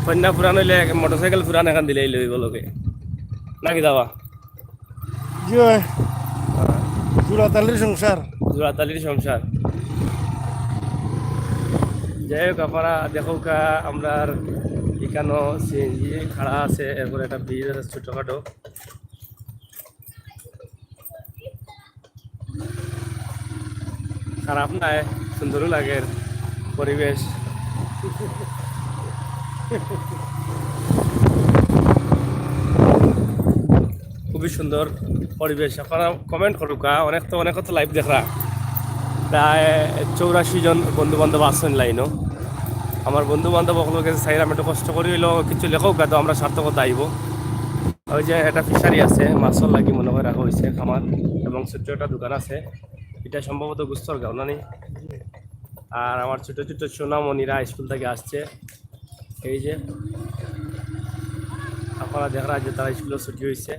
কন্যা ফুরান অইলে এক motorcycle ফুরান এখান দিলেই লইব লগে, নাকি দাবা? জি অয়। জোড়াতালির সংসার। জোড়াতালির সংসার। যাই হোক, আপনারা দেখউক্কা, আমরার এখানো C N G খাড়া আছে, এরপরে একটা bridge আছে ছোটখাটো। খারাপ নায়, সুন্দরও লাগের পরিবেশ। খুবই সুন্দর পরিবেশ। আপনারা comment করুক্কা, অনেক তো, অনেক তো live দেখরা। প্রায় চৌরাশি জন বন্ধু বান্ধব আছইন line-ও। আমার বন্ধু বান্ধব অকলর গেছে চাইরাম একটু কষ্ট করি অইলেও কিছু লেখউক্কা, তো আমরা সার্থকতা আইব। ওই যে একটা fishery আছে, মাছর লাগি মনে হয় রাখা হইছে খামার, এবং ছোট্ট একটা দোকান আছে। এটা সম্ভবত গুস্তর গাঁও, না নি? আর আমার ছোট ছোট সোনামণিরা স্কুল থেকে আসছে, এই যে আপনারা দেখরা যে তারা স্কুলে ছুটি হইছে।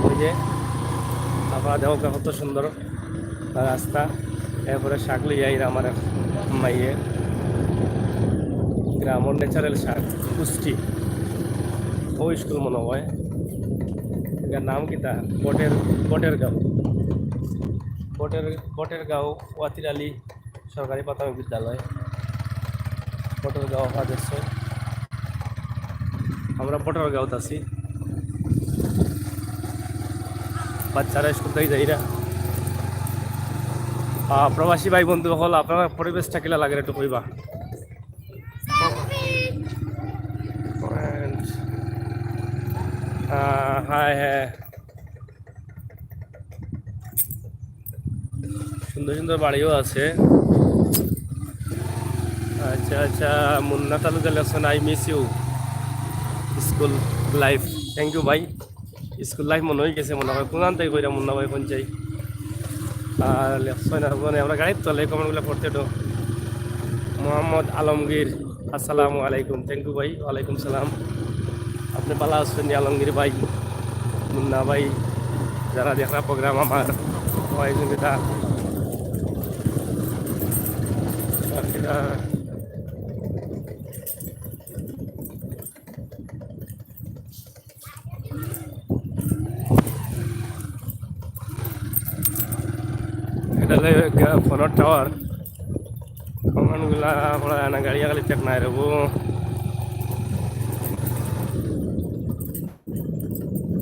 ওই যে আপনারা দেখো কত সুন্দর রাস্তা। এরপরে শাক লইয়া আইরা আমার এক মাইয়ে, গ্রামর natural শাক, পুষ্টি। ও স্কুল মনে হয়, এটার নাম কিতা? বটের, বটের গাঁও, বটের, বটের গাঁও ওয়াতির আলী সরকারি প্রাথমিক বিদ্যালয়, বটের গাঁও। আমরা বটের গাঁওত আছি, বাচ্চারা স্কুল থেকে যাইরা। আহ, প্রবাসী ভাই বন্ধু অকল, আপনারা পরিবেশটা কিলা লাগের একটু কইবা। আহ, হায়, হ্যাঁ। সুন্দর সুন্দর বাড়িও আছে। আচ্ছা, আচ্ছা, মুন্না তালুকদার লেখছইন, "I miss you, school life।" Thank you ভাই। স্কুল লাইফ মনে হয়ে গেছে মনে হয়। কোন আনতে কইরা মুন্না ভাই কোন চাই? আর লেখছইন আর মানে আমরা গাড়ির তলে comment গুলা পড়তে তো। মোহাম্মদ আলমগীর, আসসালামু আলাইকুম। Thank you ভাই, ওয়ালাইকুম সালাম। আপনি ভালা আছেন নি আলমগীর ভাই, মুন্না ভাই, যারা দেখরা program আমার, সবাই জমিতা। এটা হলো গা-, ফোনের টাওয়ার। ফোনগুলা আমরা না গাড়ি খালি চেক নাই রেবো।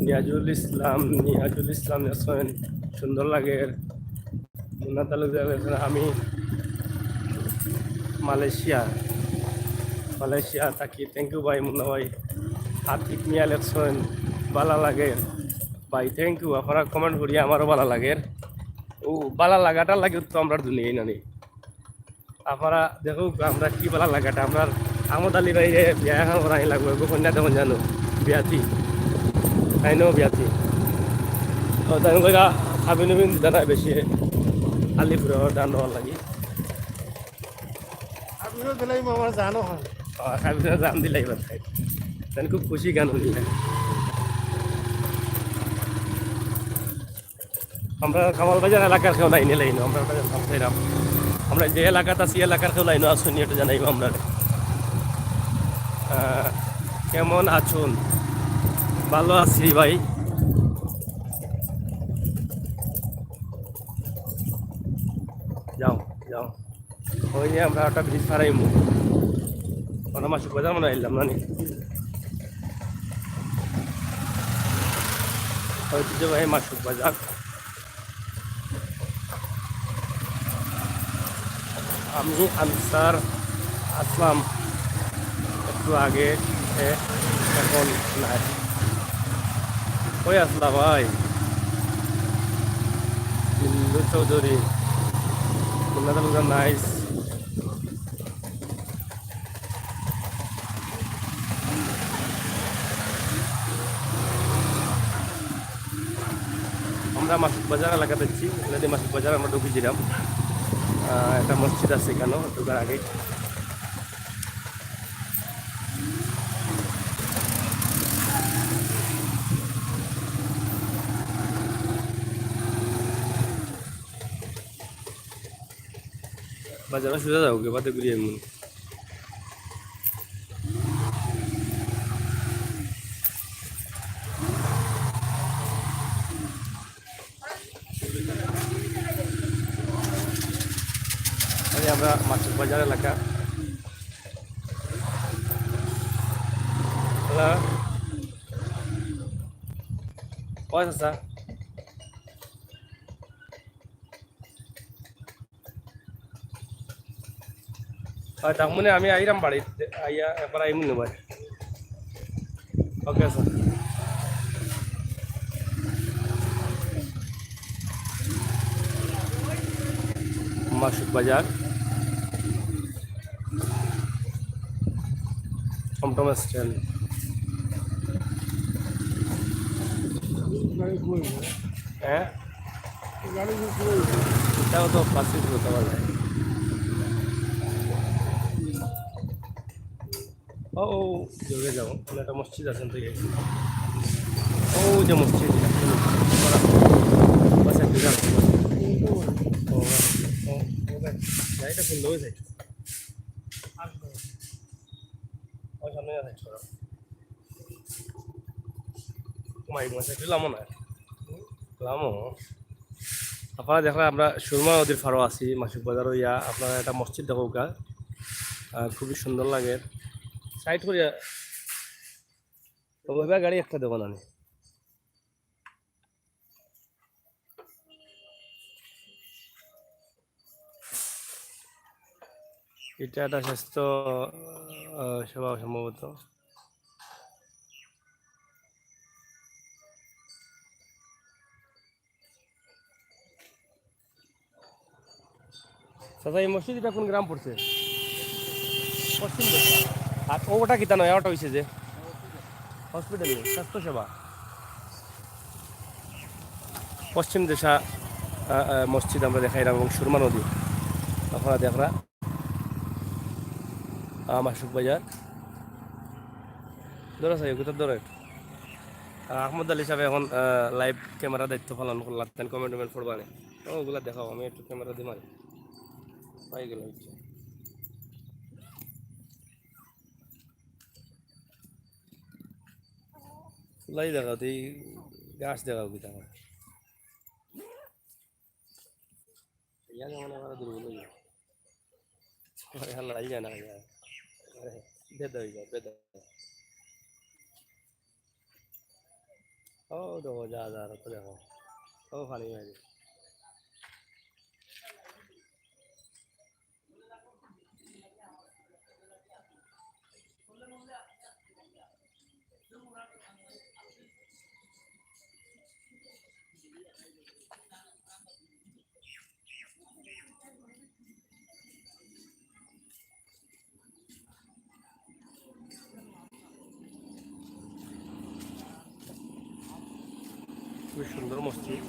নিয়াজুল ইসলাম, নিয়াজুল ইসলাম লেখছইন, সুন্দর লাগের। মুন্না তালুকদার লেখছইন, আমি মালয়েশিয়া, মালয়েশিয়া থাকি। Thank you ভাই, মুন্না ভাই। আতিক মিয়া লেখছইন, বালা লাগের। ভাই, thank you, আপনারা comment করিয়া আমারও বালা লাগের। ও, বালা লাগাটার লাগি তো আমরার দুনিয়াই নানি। আপনারা দেখো, আমরা কি বালা লাগাটা, আমরার আহমদ আলী ভাইরে বিয়া এখন করাই লাগবো, এগো কন্যা দেখুন জানো, বিয়াতি, তাই নো বিয়াতি। ও, তাই কইরা হাবিনুবিন জানা বেশি, আলিপুরে ওর দান দেওয়ার লাগি। হাবিনুর দিলাই আমার জানো হয়। ও, হাবিনুর জান দিলাই বাতাই। তাই খুব খুশি গান হইল। আমরা কামাল বাজার এলাকার কেউ নাই, নিলাইন, আমরা ওটা জানতাম চাইলাম। আমরা যে এলাকাত আছি, এলাকার কেউ নাই, আসুন, এটা জানাইব আমরা। আহ, কেমন আছুন? ভালো আছি ভাই। যাও, যাও। ওই যে আমরা একটা ব্রিজ পারাইমু। ওরা মাসুক বাজার মনে হয় আইলাম না নি? ঐতিহ্যবাহী মাসুক বাজার। আমি আনসার আসলাম, একটু আগে, এ, এখন নাই। কই আসলা ভাই? বিন্দু চৌধুরী, নাইস। আমরা মাসুক বাজার এলাকাত আছি, এখানে মাসুক বাজার আমরা ঢুকেছিলাম। আহ, একটা মসজিদ আছে এখানে, ঢুকার আগে। বাজারে সোজা যাও, কে বাদে ঘুরিয়ে এমন। এই আমরা মাসুক বাজার এলাকা। হ্যালো। কই আছা? হয়, তার মানে আমি আইরাম বাড়িত, আইয়া একবার আইমু নি ভাই। ওকে, স্যার। মাসুক বাজার, টমটম স্ট্যান্ড। হ্যাঁ? এটাও তো পাঁচ মিনিট হতে পারে। ও, ও, জোরে যাও, ওখানে একটা মসজিদ আছে, ঠিক আছে। ও, যে মসজিদ, বাস এক বিঘা আছে। ও, ও, ও, গাড়িটা সুন্দর হয়েছে। আর ও, সামনে আছে, ছোট। মাই, মাই, একটু লামো না। লামো। আপনারা দেখরা আমরা সুরমা নদীর পাড়ো আছি, মাসুক বাজারো ইয়া, আপনারা একটা মসজিদ দেখউক্কা, আহ, খুবই সুন্দর লাগে। সাইড করিয়া, তো ওইবার গাড়ি একটা দেখো না নি। এটা একটা স্বাস্থ্য, আহ, সেবা সম্ভবত। চাচা, এই মসজিদ এটা কোন গ্রাম পড়ছে? পশ্চিম দেশা। আর ওটা কিতা নয়, ওটা হইছে যে হসপিটাল নেই, স্বাস্থ্যসেবা। পশ্চিম দেশা, আহ, আহ, মসজিদ আমরা দেখাইলাম এবং সুরমা নদী। আপনারা দেখরা, আহ, মাসুক বাজার। ধরো সাহেব, কোথাও ধরো একটু। আর আহমদ আলী সাহেব এখন, আহ, লাইভ ক্যামেরা দায়িত্ব পালন করলা, তাই কমেন্ট টমেন্ট পড়বা নে। ও, ওগুলা দেখাও, আমি একটু ক্যামেরা দিয়ে মারি। পাই গেল হচ্ছে। লাই দেখাও, তুই গাছ দেখাও কি দেখাও? ইয়া যেমন আমার দুর্বল হয়ে যায়। আরে হাল্লা, ইয়া না, ইয়া। আরে, বেদা হয়ে যায়, বেদা। ও দেখো, যা, যা, তো দেখো। ও পানি মারি। খুবই সুন্দর মসজিদ।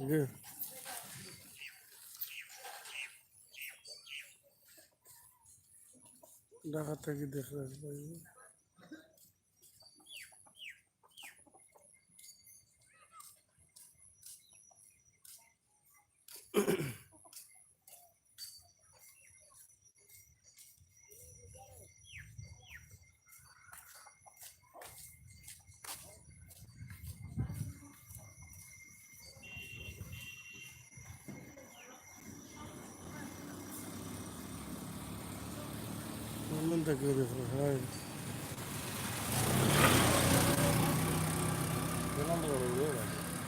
জি। ঢাকা থাকি দেখরা।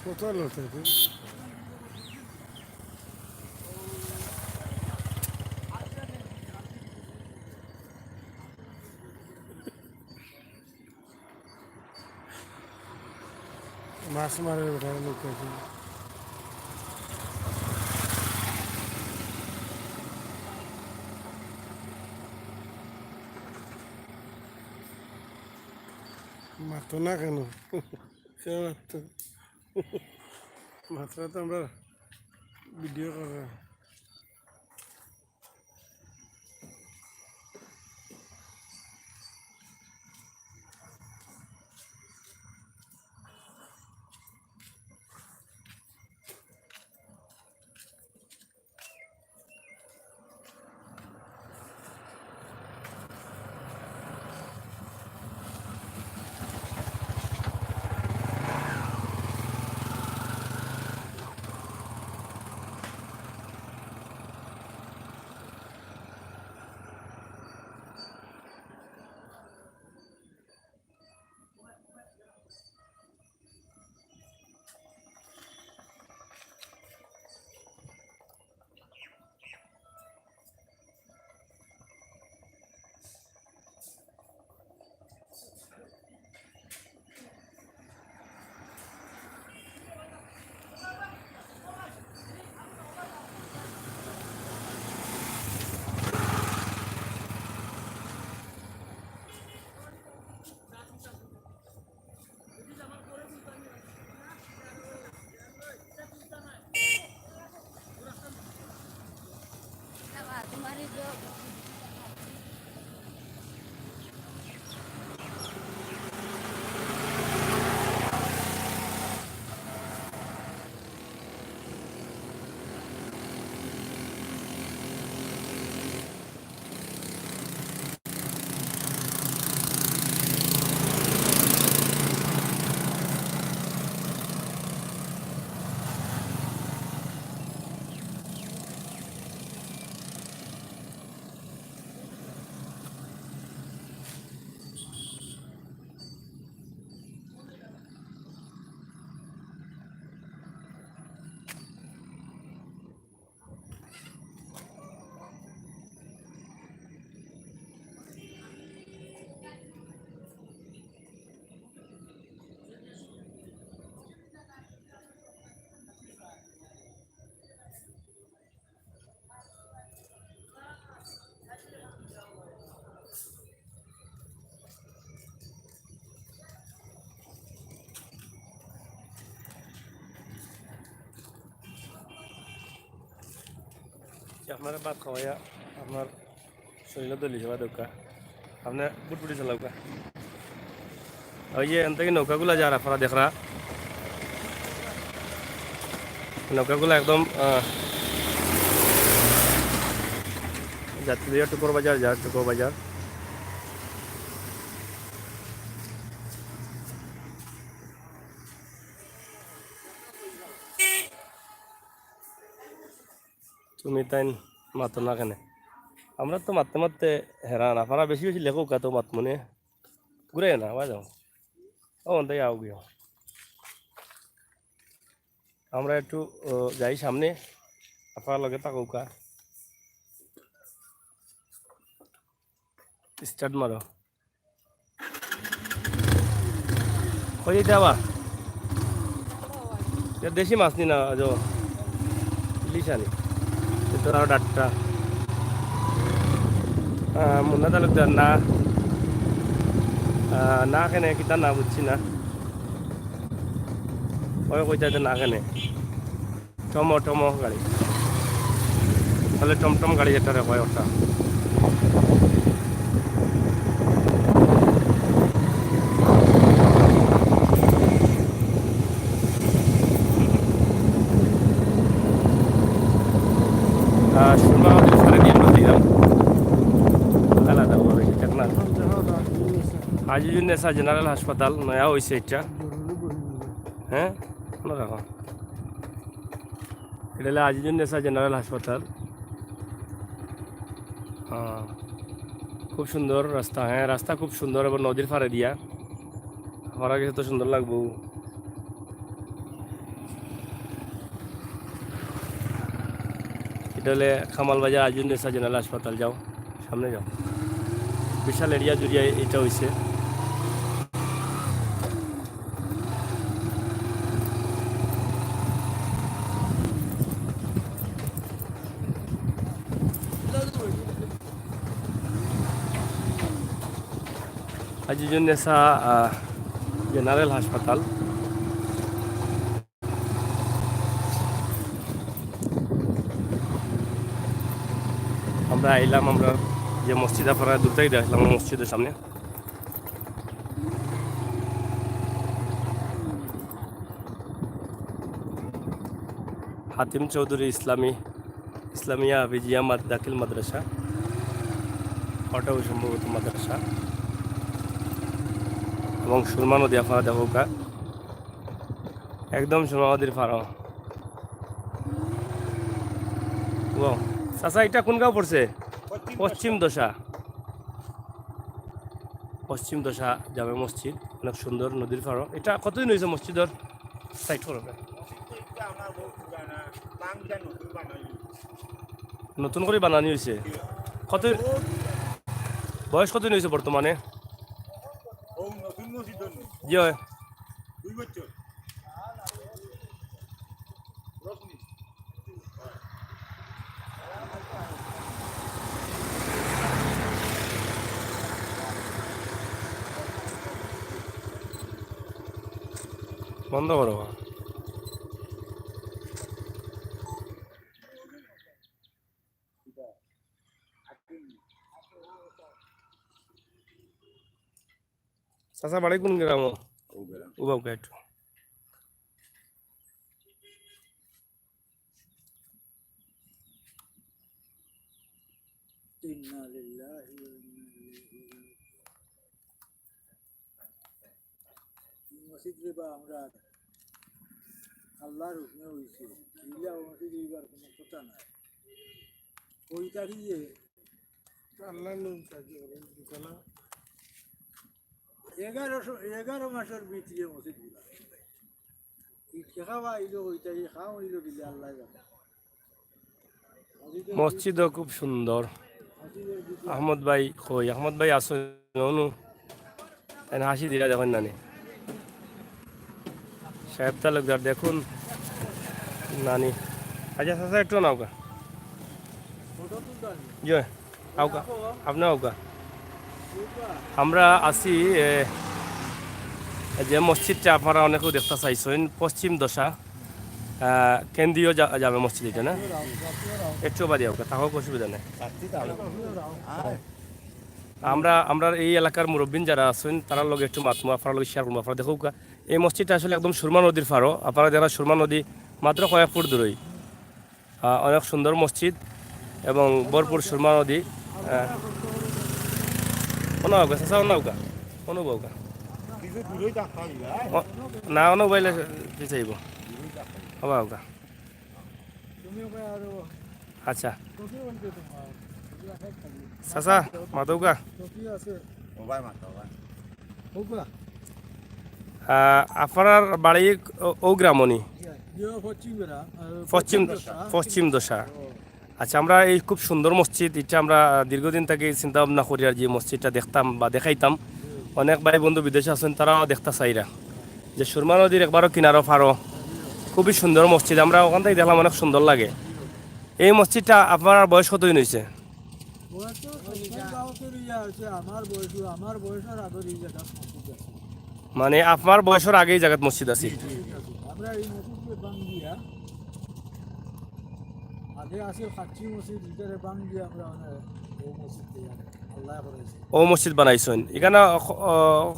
কোথায় লোক থাকে? মাছ মারে বেটা লোক আছে। মারতো না কেন? সে মারতো। মাত্র তো আমরা ভিডিও করা। আপনারা ভাত খাওয়াইয়া আপনার শরীরে দলি সেবা দেউক্কা, আপনি বুটবুটি চালাউক্কা। ওই যে এখান থেকে নৌকাগুলা যার, আপনারা দেখরা, নৌকাগুলা একদম, আহ, যাত্রী লইয়া টুকর বাজার যার, টুকর বাজার। তুমি তাইন মাতো না কেনে? আমরা তো মাততে মাততে হেরান, আপনারা বেশি বেশি লেখো, কত মাত মনে ঘুরে না, বাই যাও। ও, অন্তাই আও গিয়া। আমরা একটু, ও, যাই সামনে, আপনারা লগে থাকউক্কা। স্টার্ট মারো। কই যাইতে আবার? ইটা দেশি মাছ নি না, আজো ইলিশ আনি। এ তো আরো ডাট্টা। আহ, মুন্না তালুকদার না। আহ, না কেনে, কিতা না বুঝছি না। ওই কইতা যে না কেনে। টমো টমো গাড়ি। তাহলে টমটম গাড়ি যেটারে কয় ওটা। আহ, সুরমা নদীর পাড়ে দিয়ে আমরা দিলাম। আলাদা ভাবে দেখলাম। আজিজুন্নেসা জেনারেল হাসপাতাল নয়া হইছে এটা। হ্যাঁ, শোনো দেখো। এটা হলো আজিজুন্নেসা জেনারেল হাসপাতাল। হ্যাঁ, খুব সুন্দর রাস্তা। হ্যাঁ, রাস্তা খুব সুন্দর এবং নদীর পাড়ে দিয়া। আমার কাছে তো সুন্দর লাগবো। এটা হলে কামাল বাজার আজিজুন্নেসা জেনারেল হাসপাতাল। যাও, সামনে যাও। বিশাল এরিয়া জুড়িয়া এটা হইছে। আজিজুন্নেসা, আহ, জেনারেল হাসপাতাল। আমরা আইলাম, আমরা যে মসজিদ আপনারা দূর থেকে দেখলাম, মসজিদের সামনে। হাতিম চৌধুরী ইসলামী, ইসলামিয়া হাফিজিয়া মাদ-, দাখিল মাদ্রাসা, ওটাও সম্ভবত মাদ্রাসা। এবং সুরমা নদী আপনারা দেখো কা, একদম সুরমা নদীর পাড়। ও, চাচা, এটা কোন গাঁও পড়ছে? পশ্চিম দশা। পশ্চিম দশা জামে মসজিদ, অনেক সুন্দর নদীর পাড়। এটা কতদিন হয়েছে মসজিদর? সাইড করো না। নতুন করে বানানি হয়েছে। কত, বয়স কতদিন হয়েছে বর্তমানে? জি হয়। বন্ধ করো। চাচা বাড়ি কোন গ্রামো? উবা, উবা একটু। ইন্না লিল্লাহি ওয়া ইন্না ইলাইহি রাজিউন। ই মসজিদ রে বা আমরা আল্লাহর হুকুমে হইছে, ইলা মসজিদ হইবার কোনো কথা নাই। কই থাকি যে আল্লাহর লোক থাকি ওরা দোকানা। এগারোশো, এগারো মাসের ভিতরে মসজিদ গুলা। ইটকে খাওয়া আইলো কই থাকি, খাওয়া আইলো দিলে আল্লাহ জানে। মসজিদও খুব সুন্দর। আহমদ ভাই কই? আহমদ ভাই আছো? অনু, এনে হাসি দিলা দেখুন নানি। সাহেব তালুকদার দেখুন নানি। আচ্ছা, চাচা, একটু নাও গা। জি, আউকা, আপনি আউকা। আমরা আছি, এ, যে মসজিদটা আপনারা অনেকেও দেখতে চাইছেন, পশ্চিম দশা, আহ, কেন্দ্রীয় জা-, জামে মসজিদ এটা না? একটু বাদে আউকা, তাও অসুবিধা নেই। আমরা, আমরার এই এলাকার মুরব্বিন যারা আছইন, তারার লগে একটু মাতমু, আপনারার লগে শেয়ার করমু। আপনারা দেখউক্কা, এই মসজিদটা আসলে একদম সুরমা নদীর পাড়ো। আপনারা দেখরা সুরমা নদী মাত্র কয়েক ফুট দূরই। আহ, অনেক সুন্দর মসজিদ এবং ভরপুর সুরমা নদী। আহ, অনো আউক্কা, চাচা, অনো আউক্কা, অনো আউক্কা। অ, না, অনো আইলে পিছাইব। অবা আউক্কা। আচ্ছা। চাচা, মাতউক্কা। আহ, আপনারার বাড়ি ও, ও গ্রামনি? পশ্চিম, পশ্চিম দশা। আচ্ছা, আমরা এই খুব সুন্দর মসজিদ, ইটা আমরা দীর্ঘদিন থাকি চিন্তা ভাবনা করিয়ার যে মসজিদটা দেখতাম বা দেখাইতাম। অনেক ভাই বন্ধু বিদেশে আছইন, তারাও দেখতা চাইরা যে সুরমা নদীর একবারও কিনারো পাড়ো। খুবই সুন্দর মসজিদ, আমরা ওখান থাকি দেখলাম, অনেক সুন্দর লাগে। এই মসজিদটা আপনারার বয়স কতদিন অইছে? বয়স তো সত্তর বছর ইয়া আছে, আমার বয়স, আমার বয়সর আগর এই জাগাত মসজিদ আছে। মানে আপনার বয়সর আগে এই জাগাত মসজিদ আছিল? ঠিক আছে। আমরা এই মসজিদকে ভাঙ্গিয়া, আগে আছিল খাচ্চি মসজিদ, ভিতরে ভাঙ্গিয়া আমরা মানে ও মসজিদ তৈয়ার, আল্লাহ করাইছে। ও মসজিদ বানাইছইন। ইখানো ক-, অ,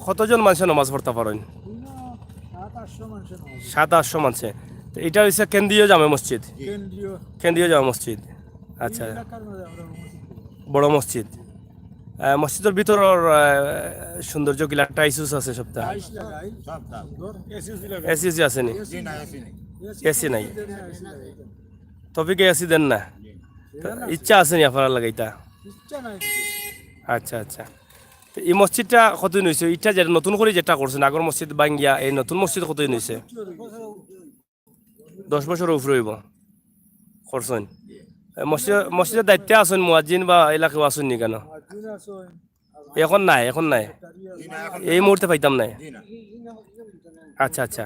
কতজন মানষে নমাজ পড়তা পারইন? ইনো সাত আটশো মানষে নমাজ পড়ে। সাত আটশো মানষে। তো ইটা অইছে কেন্দ্রীয় জামে মসজিদ? কেন্দ্রীয়। কেন্দ্রীয় জামে মসজিদ। আচ্ছা। এই এলাকার মাঝে আমরা ও মসজিদ করি। বড় মসজিদ। আহ, মসজিদর ভিতরর, আহ, সৌন্দর্য কিলা? টাইলস আছে সবটা? টাইলস লাগাই। সব, সব। সুন্দর। এসি উসি লাগাই। এসি উসি আছে নি? এসি নাই, এসি নাই। এসি নাই। এসি লাগাই। তৌফিকে এসি দেন না? জি। তো ইচ্ছা আছে নি আপনারার লাগাইতা? ইচ্ছা নাই। আচ্ছা, আচ্ছা। তো এই মসজিদটা কতদিন অইছে? ইটা যেটা নতুন করি যেটা করছইন, আগর মসজিদ ভাঙ্গিয়া এই নতুন মসজিদ কতদিন অইছে? দশ বছরর উপরে অইবো করছইন। এ, মসজিদ, মসজিদর দায়িত্বে আছইন মুয়াজ্জিন বা ইলা কেউ আছইন নি ইখানো? মুয়াজ্জিন আছইন। এখন নাই, এখন নাই। সেক্রেটারি আছইন। এই মুহূর্তে পাইতাম নাই। জি না। আচ্ছা, আচ্ছা।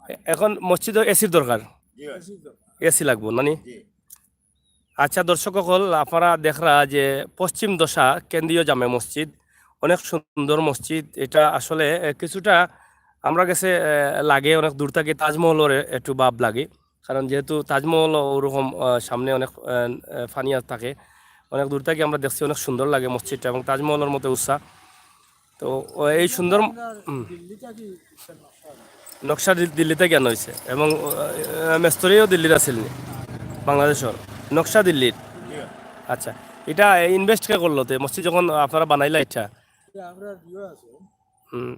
এ-, এখন মসজিদো এসির দরকার। জি ভাই। এসি লাগবো, না নি? জি। আচ্ছা, দর্শক অকল, আপনারা দেখরা যে পশ্চিম দশা কেন্দ্রীয় জামে মসজিদ, অনেক সুন্দর মসজিদ। এটা আসলে, এ, কিছুটা আমরার গেছে, এ, লাগে, অনেক দূর থাকি তাজমহলর এ-, একটু ভাব লাগে, কারণ যেহেতু তাজমহল ওরকম, আহ, সামনে অনেক, আহ, আহ, ফানি আর থাকে, অনেক দূর থাকি আমরা দেখছি, অনেক সুন্দর লাগে মসজিদটা এবং তাজমহলর মতো উষা। তো, ও, এই সুন্দর, আমরা হুম। দিল্লি থাকি নকশা দিল-, দিল্লি থাকি আনা অইছে এবং, আহ, মেস্তরিও দিল্লির আছিল নি? বাংলাদেশর। নকশা দিল্লির? আচ্ছা, ইটা invest কে করলো তে? মসজিদ যখন আপনারা বানাইলা ইটা? ইটা আমরা দিও আছে। হুম।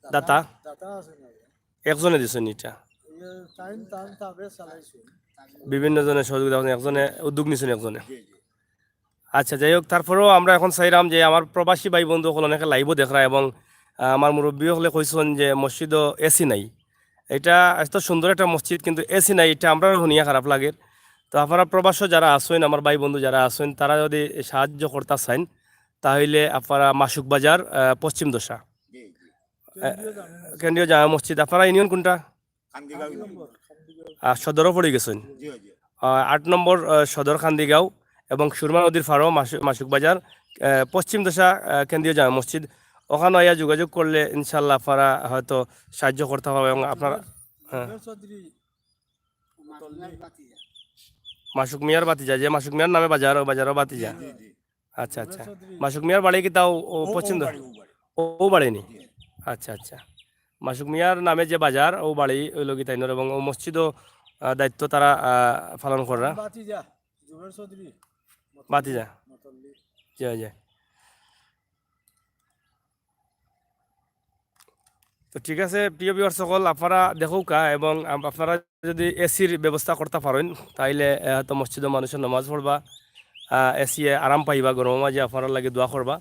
দাতা? দাতা আছে না? একজনে দিছইন ইটা? এই টাইম টাইম তাবে চালাইছে। বিভিন্ন জনে সহযোগিতা করছইন, একজনে উদ্যোগ নিছইন একজনে। জি, জি। আচ্ছা, যাই হোক, তারপরেও আমরা এখন চাইরাম যে আমার প্রবাসী ভাই বন্ধু অকল অনেকে live ও দেখরা এবং, আহ, আমার মুরব্বি অকলে কইছইন যে মসজিদো এসি নাই। এটা এত সুন্দর একটা মসজিদ, কিন্তু এসি নাই, এটা আমরারও হুনিয়া খারাপ লাগের। তো আপনারা প্রবাসো যারা আছইন, আমার ভাই বন্ধু যারা আছইন, তারা যদি সাহায্য করতা চাইন, তাহলে আপনারা মাসুক বাজার, আহ, পশ্চিম দশা, জি, জি। আহ, কেন্দ্রীয় জামে মসজিদ। আপনারা ইউনিয়ন কোনটা? কান্দিগাঁও ইউনিয়ন। আহ, সদরও পড়ি গেছইন। জি, জি। আহ, আট নম্বর, আহ, সদর কান্দিগাঁও এবং সুরমা নদীর পাড়ো মাসু-, মাসুক বাজার, আহ, পশ্চিম দশা, আহ, কেন্দ্রীয় জামে মসজিদ। ওখানো আইয়া যোগাযোগ করলে ইনশাআল্লাহ আপনারা হয়তো সাহায্য করতা পারবা এবং আপনারা, হ্যাঁ। জুবের চৌধুরী মাসুক মিয়ার ভাতিজা, যে মাসুক মিয়ার নামে বাজার, ও বাজারও ভাতিজা। জি, জি। আচ্ছা, আচ্ছা। মাসুক মিয়ার বাড়ি কিতা ও, ও ও, ও পশ্চিম দশা? বাড়ি, ও বাড়ি। ও বাড়ি নি? জি। আচ্ছা, আচ্ছা। মাসুক মিয়ার নামে যে বাজার, ও বাড়ি অইলো গি তাইনর এবং ও মসজিদও, আহ, দায়িত্ব তারা, আহ, পালন কররা। ভাতিজা, জুবের চৌধুরী। ভাতিজা। মতল্লি। জি, জি। তো ঠিক আছে, প্রিয় viewers অকল, আপনারা দেখউক্কা এবং আপ-, আপনারা যদি এসির ব্যবস্থা করতা পারইন, তাইলে, আহ, হয়তো মসজিদো মানুষে নমাজ পড়বা, আহ, এসিয়ে আরাম পাইবা, গরমর মাঝে আপনারার লাগি দোয়া করবা।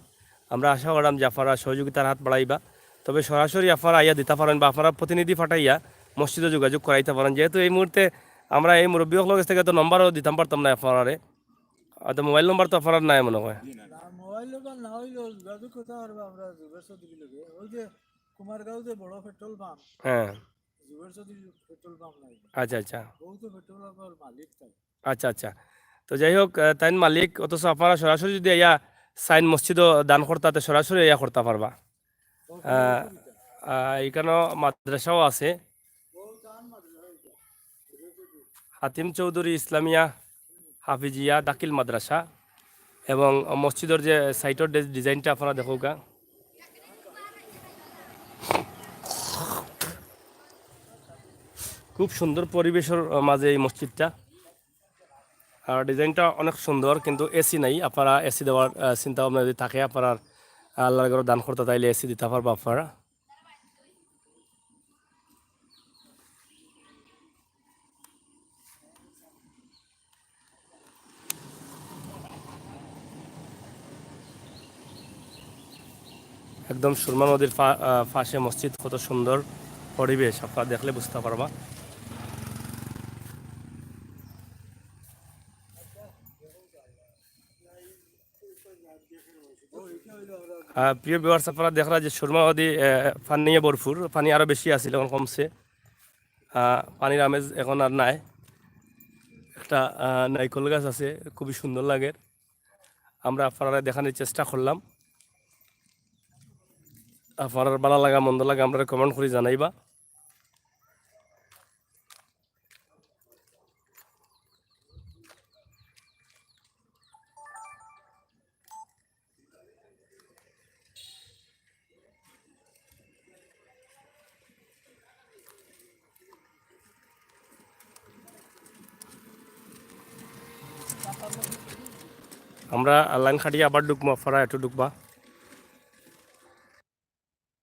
আমরা আশা কররাম যে আপনারা সহযোগিতার হাত বাড়াইবা। তবে সরাসরি আপনারা আইয়া দিতা পারইন বা আপনারা প্রতিনিধি পাঠাইয়া মসজিদো যোগাযোগ করাইতা পারইন। যেহেতু এই মুহূর্তে আমরা এই মুরব্বি অকলর গেছ থাকি তো নম্বরও দিতাম পারতাম না আপনারারে, হয়তো মোবাইল নম্বর তো আপনারার নাই মনে হয়। না, মোবাইল নম্বর না অইলেও যোগাযোগ করতা পারবা আমরা জুবের চৌধুরীর লগে। ওই যে কুমারগাঁও যে বড় পেট্রোল পাম্প, হ্যাঁ। জুবের চৌধুরীর পেট্রোল পাম্প নাই? আচ্ছা, আচ্ছা। ও তো পেট্রোল পাম্পর মালিক তাই। আচ্ছা, আচ্ছা। তো যাই হোক, আহ, তাইন মালিক, অথচ আপনারা সরাসরি যদি আইয়া চাইন মসজিদো দান করতা, তে সরাসরি আইয়া করতা পারবা। আহ, আহ, ইখানো মাদ্রাসাও আছে। হাতিম চৌধুরী ইসলামিয়া হাফিজিয়া দাখিল মাদ্রাসা। এবং মসজিদর যে সাইডর ডি-, ডিজাইনটা আপনারা দেখউক্কা, খুব সুন্দর পরিবেশর মাঝে এই মসজিদটা। আর ডিজাইনটা অনেক সুন্দর, কিন্তু এসি নাই। আপনারা এসি দেওয়ার, আহ, চিন্তা ভাবনা যদি থাকে, আপনারা আল্লাহর ঘরো দান করতা, তাইলে এসি দিতা পারবা আপনারা। একদম সুরমা নদীর পা-, আহ, পাশে মসজিদ, কত সুন্দর পরিবেশ, আপনারা দেখলে বুঝতা পারবা। আহ, প্রিয় ভিউয়ার্স, আপনারা দেখরা যে সুরমা নদী, আহ, পানিয়ে ভরপুর, পানি আরও বেশি আছিল, এখন কমছে। আহ, পানির আমেজ এখন আর নাই। একটা, আহ, নাইকল গাছ আছে, খুবই সুন্দর লাগে। আমরা আপনারারে দেখানির চেষ্টা করলাম। আপনারার ভালা লাগা মন্দ লাগা আমরারে কমেন্ট করি জানাইবা। আমরা লাইন কাটিয়া আবার ঢুকমু, আপনারা একটু ঢুকবা।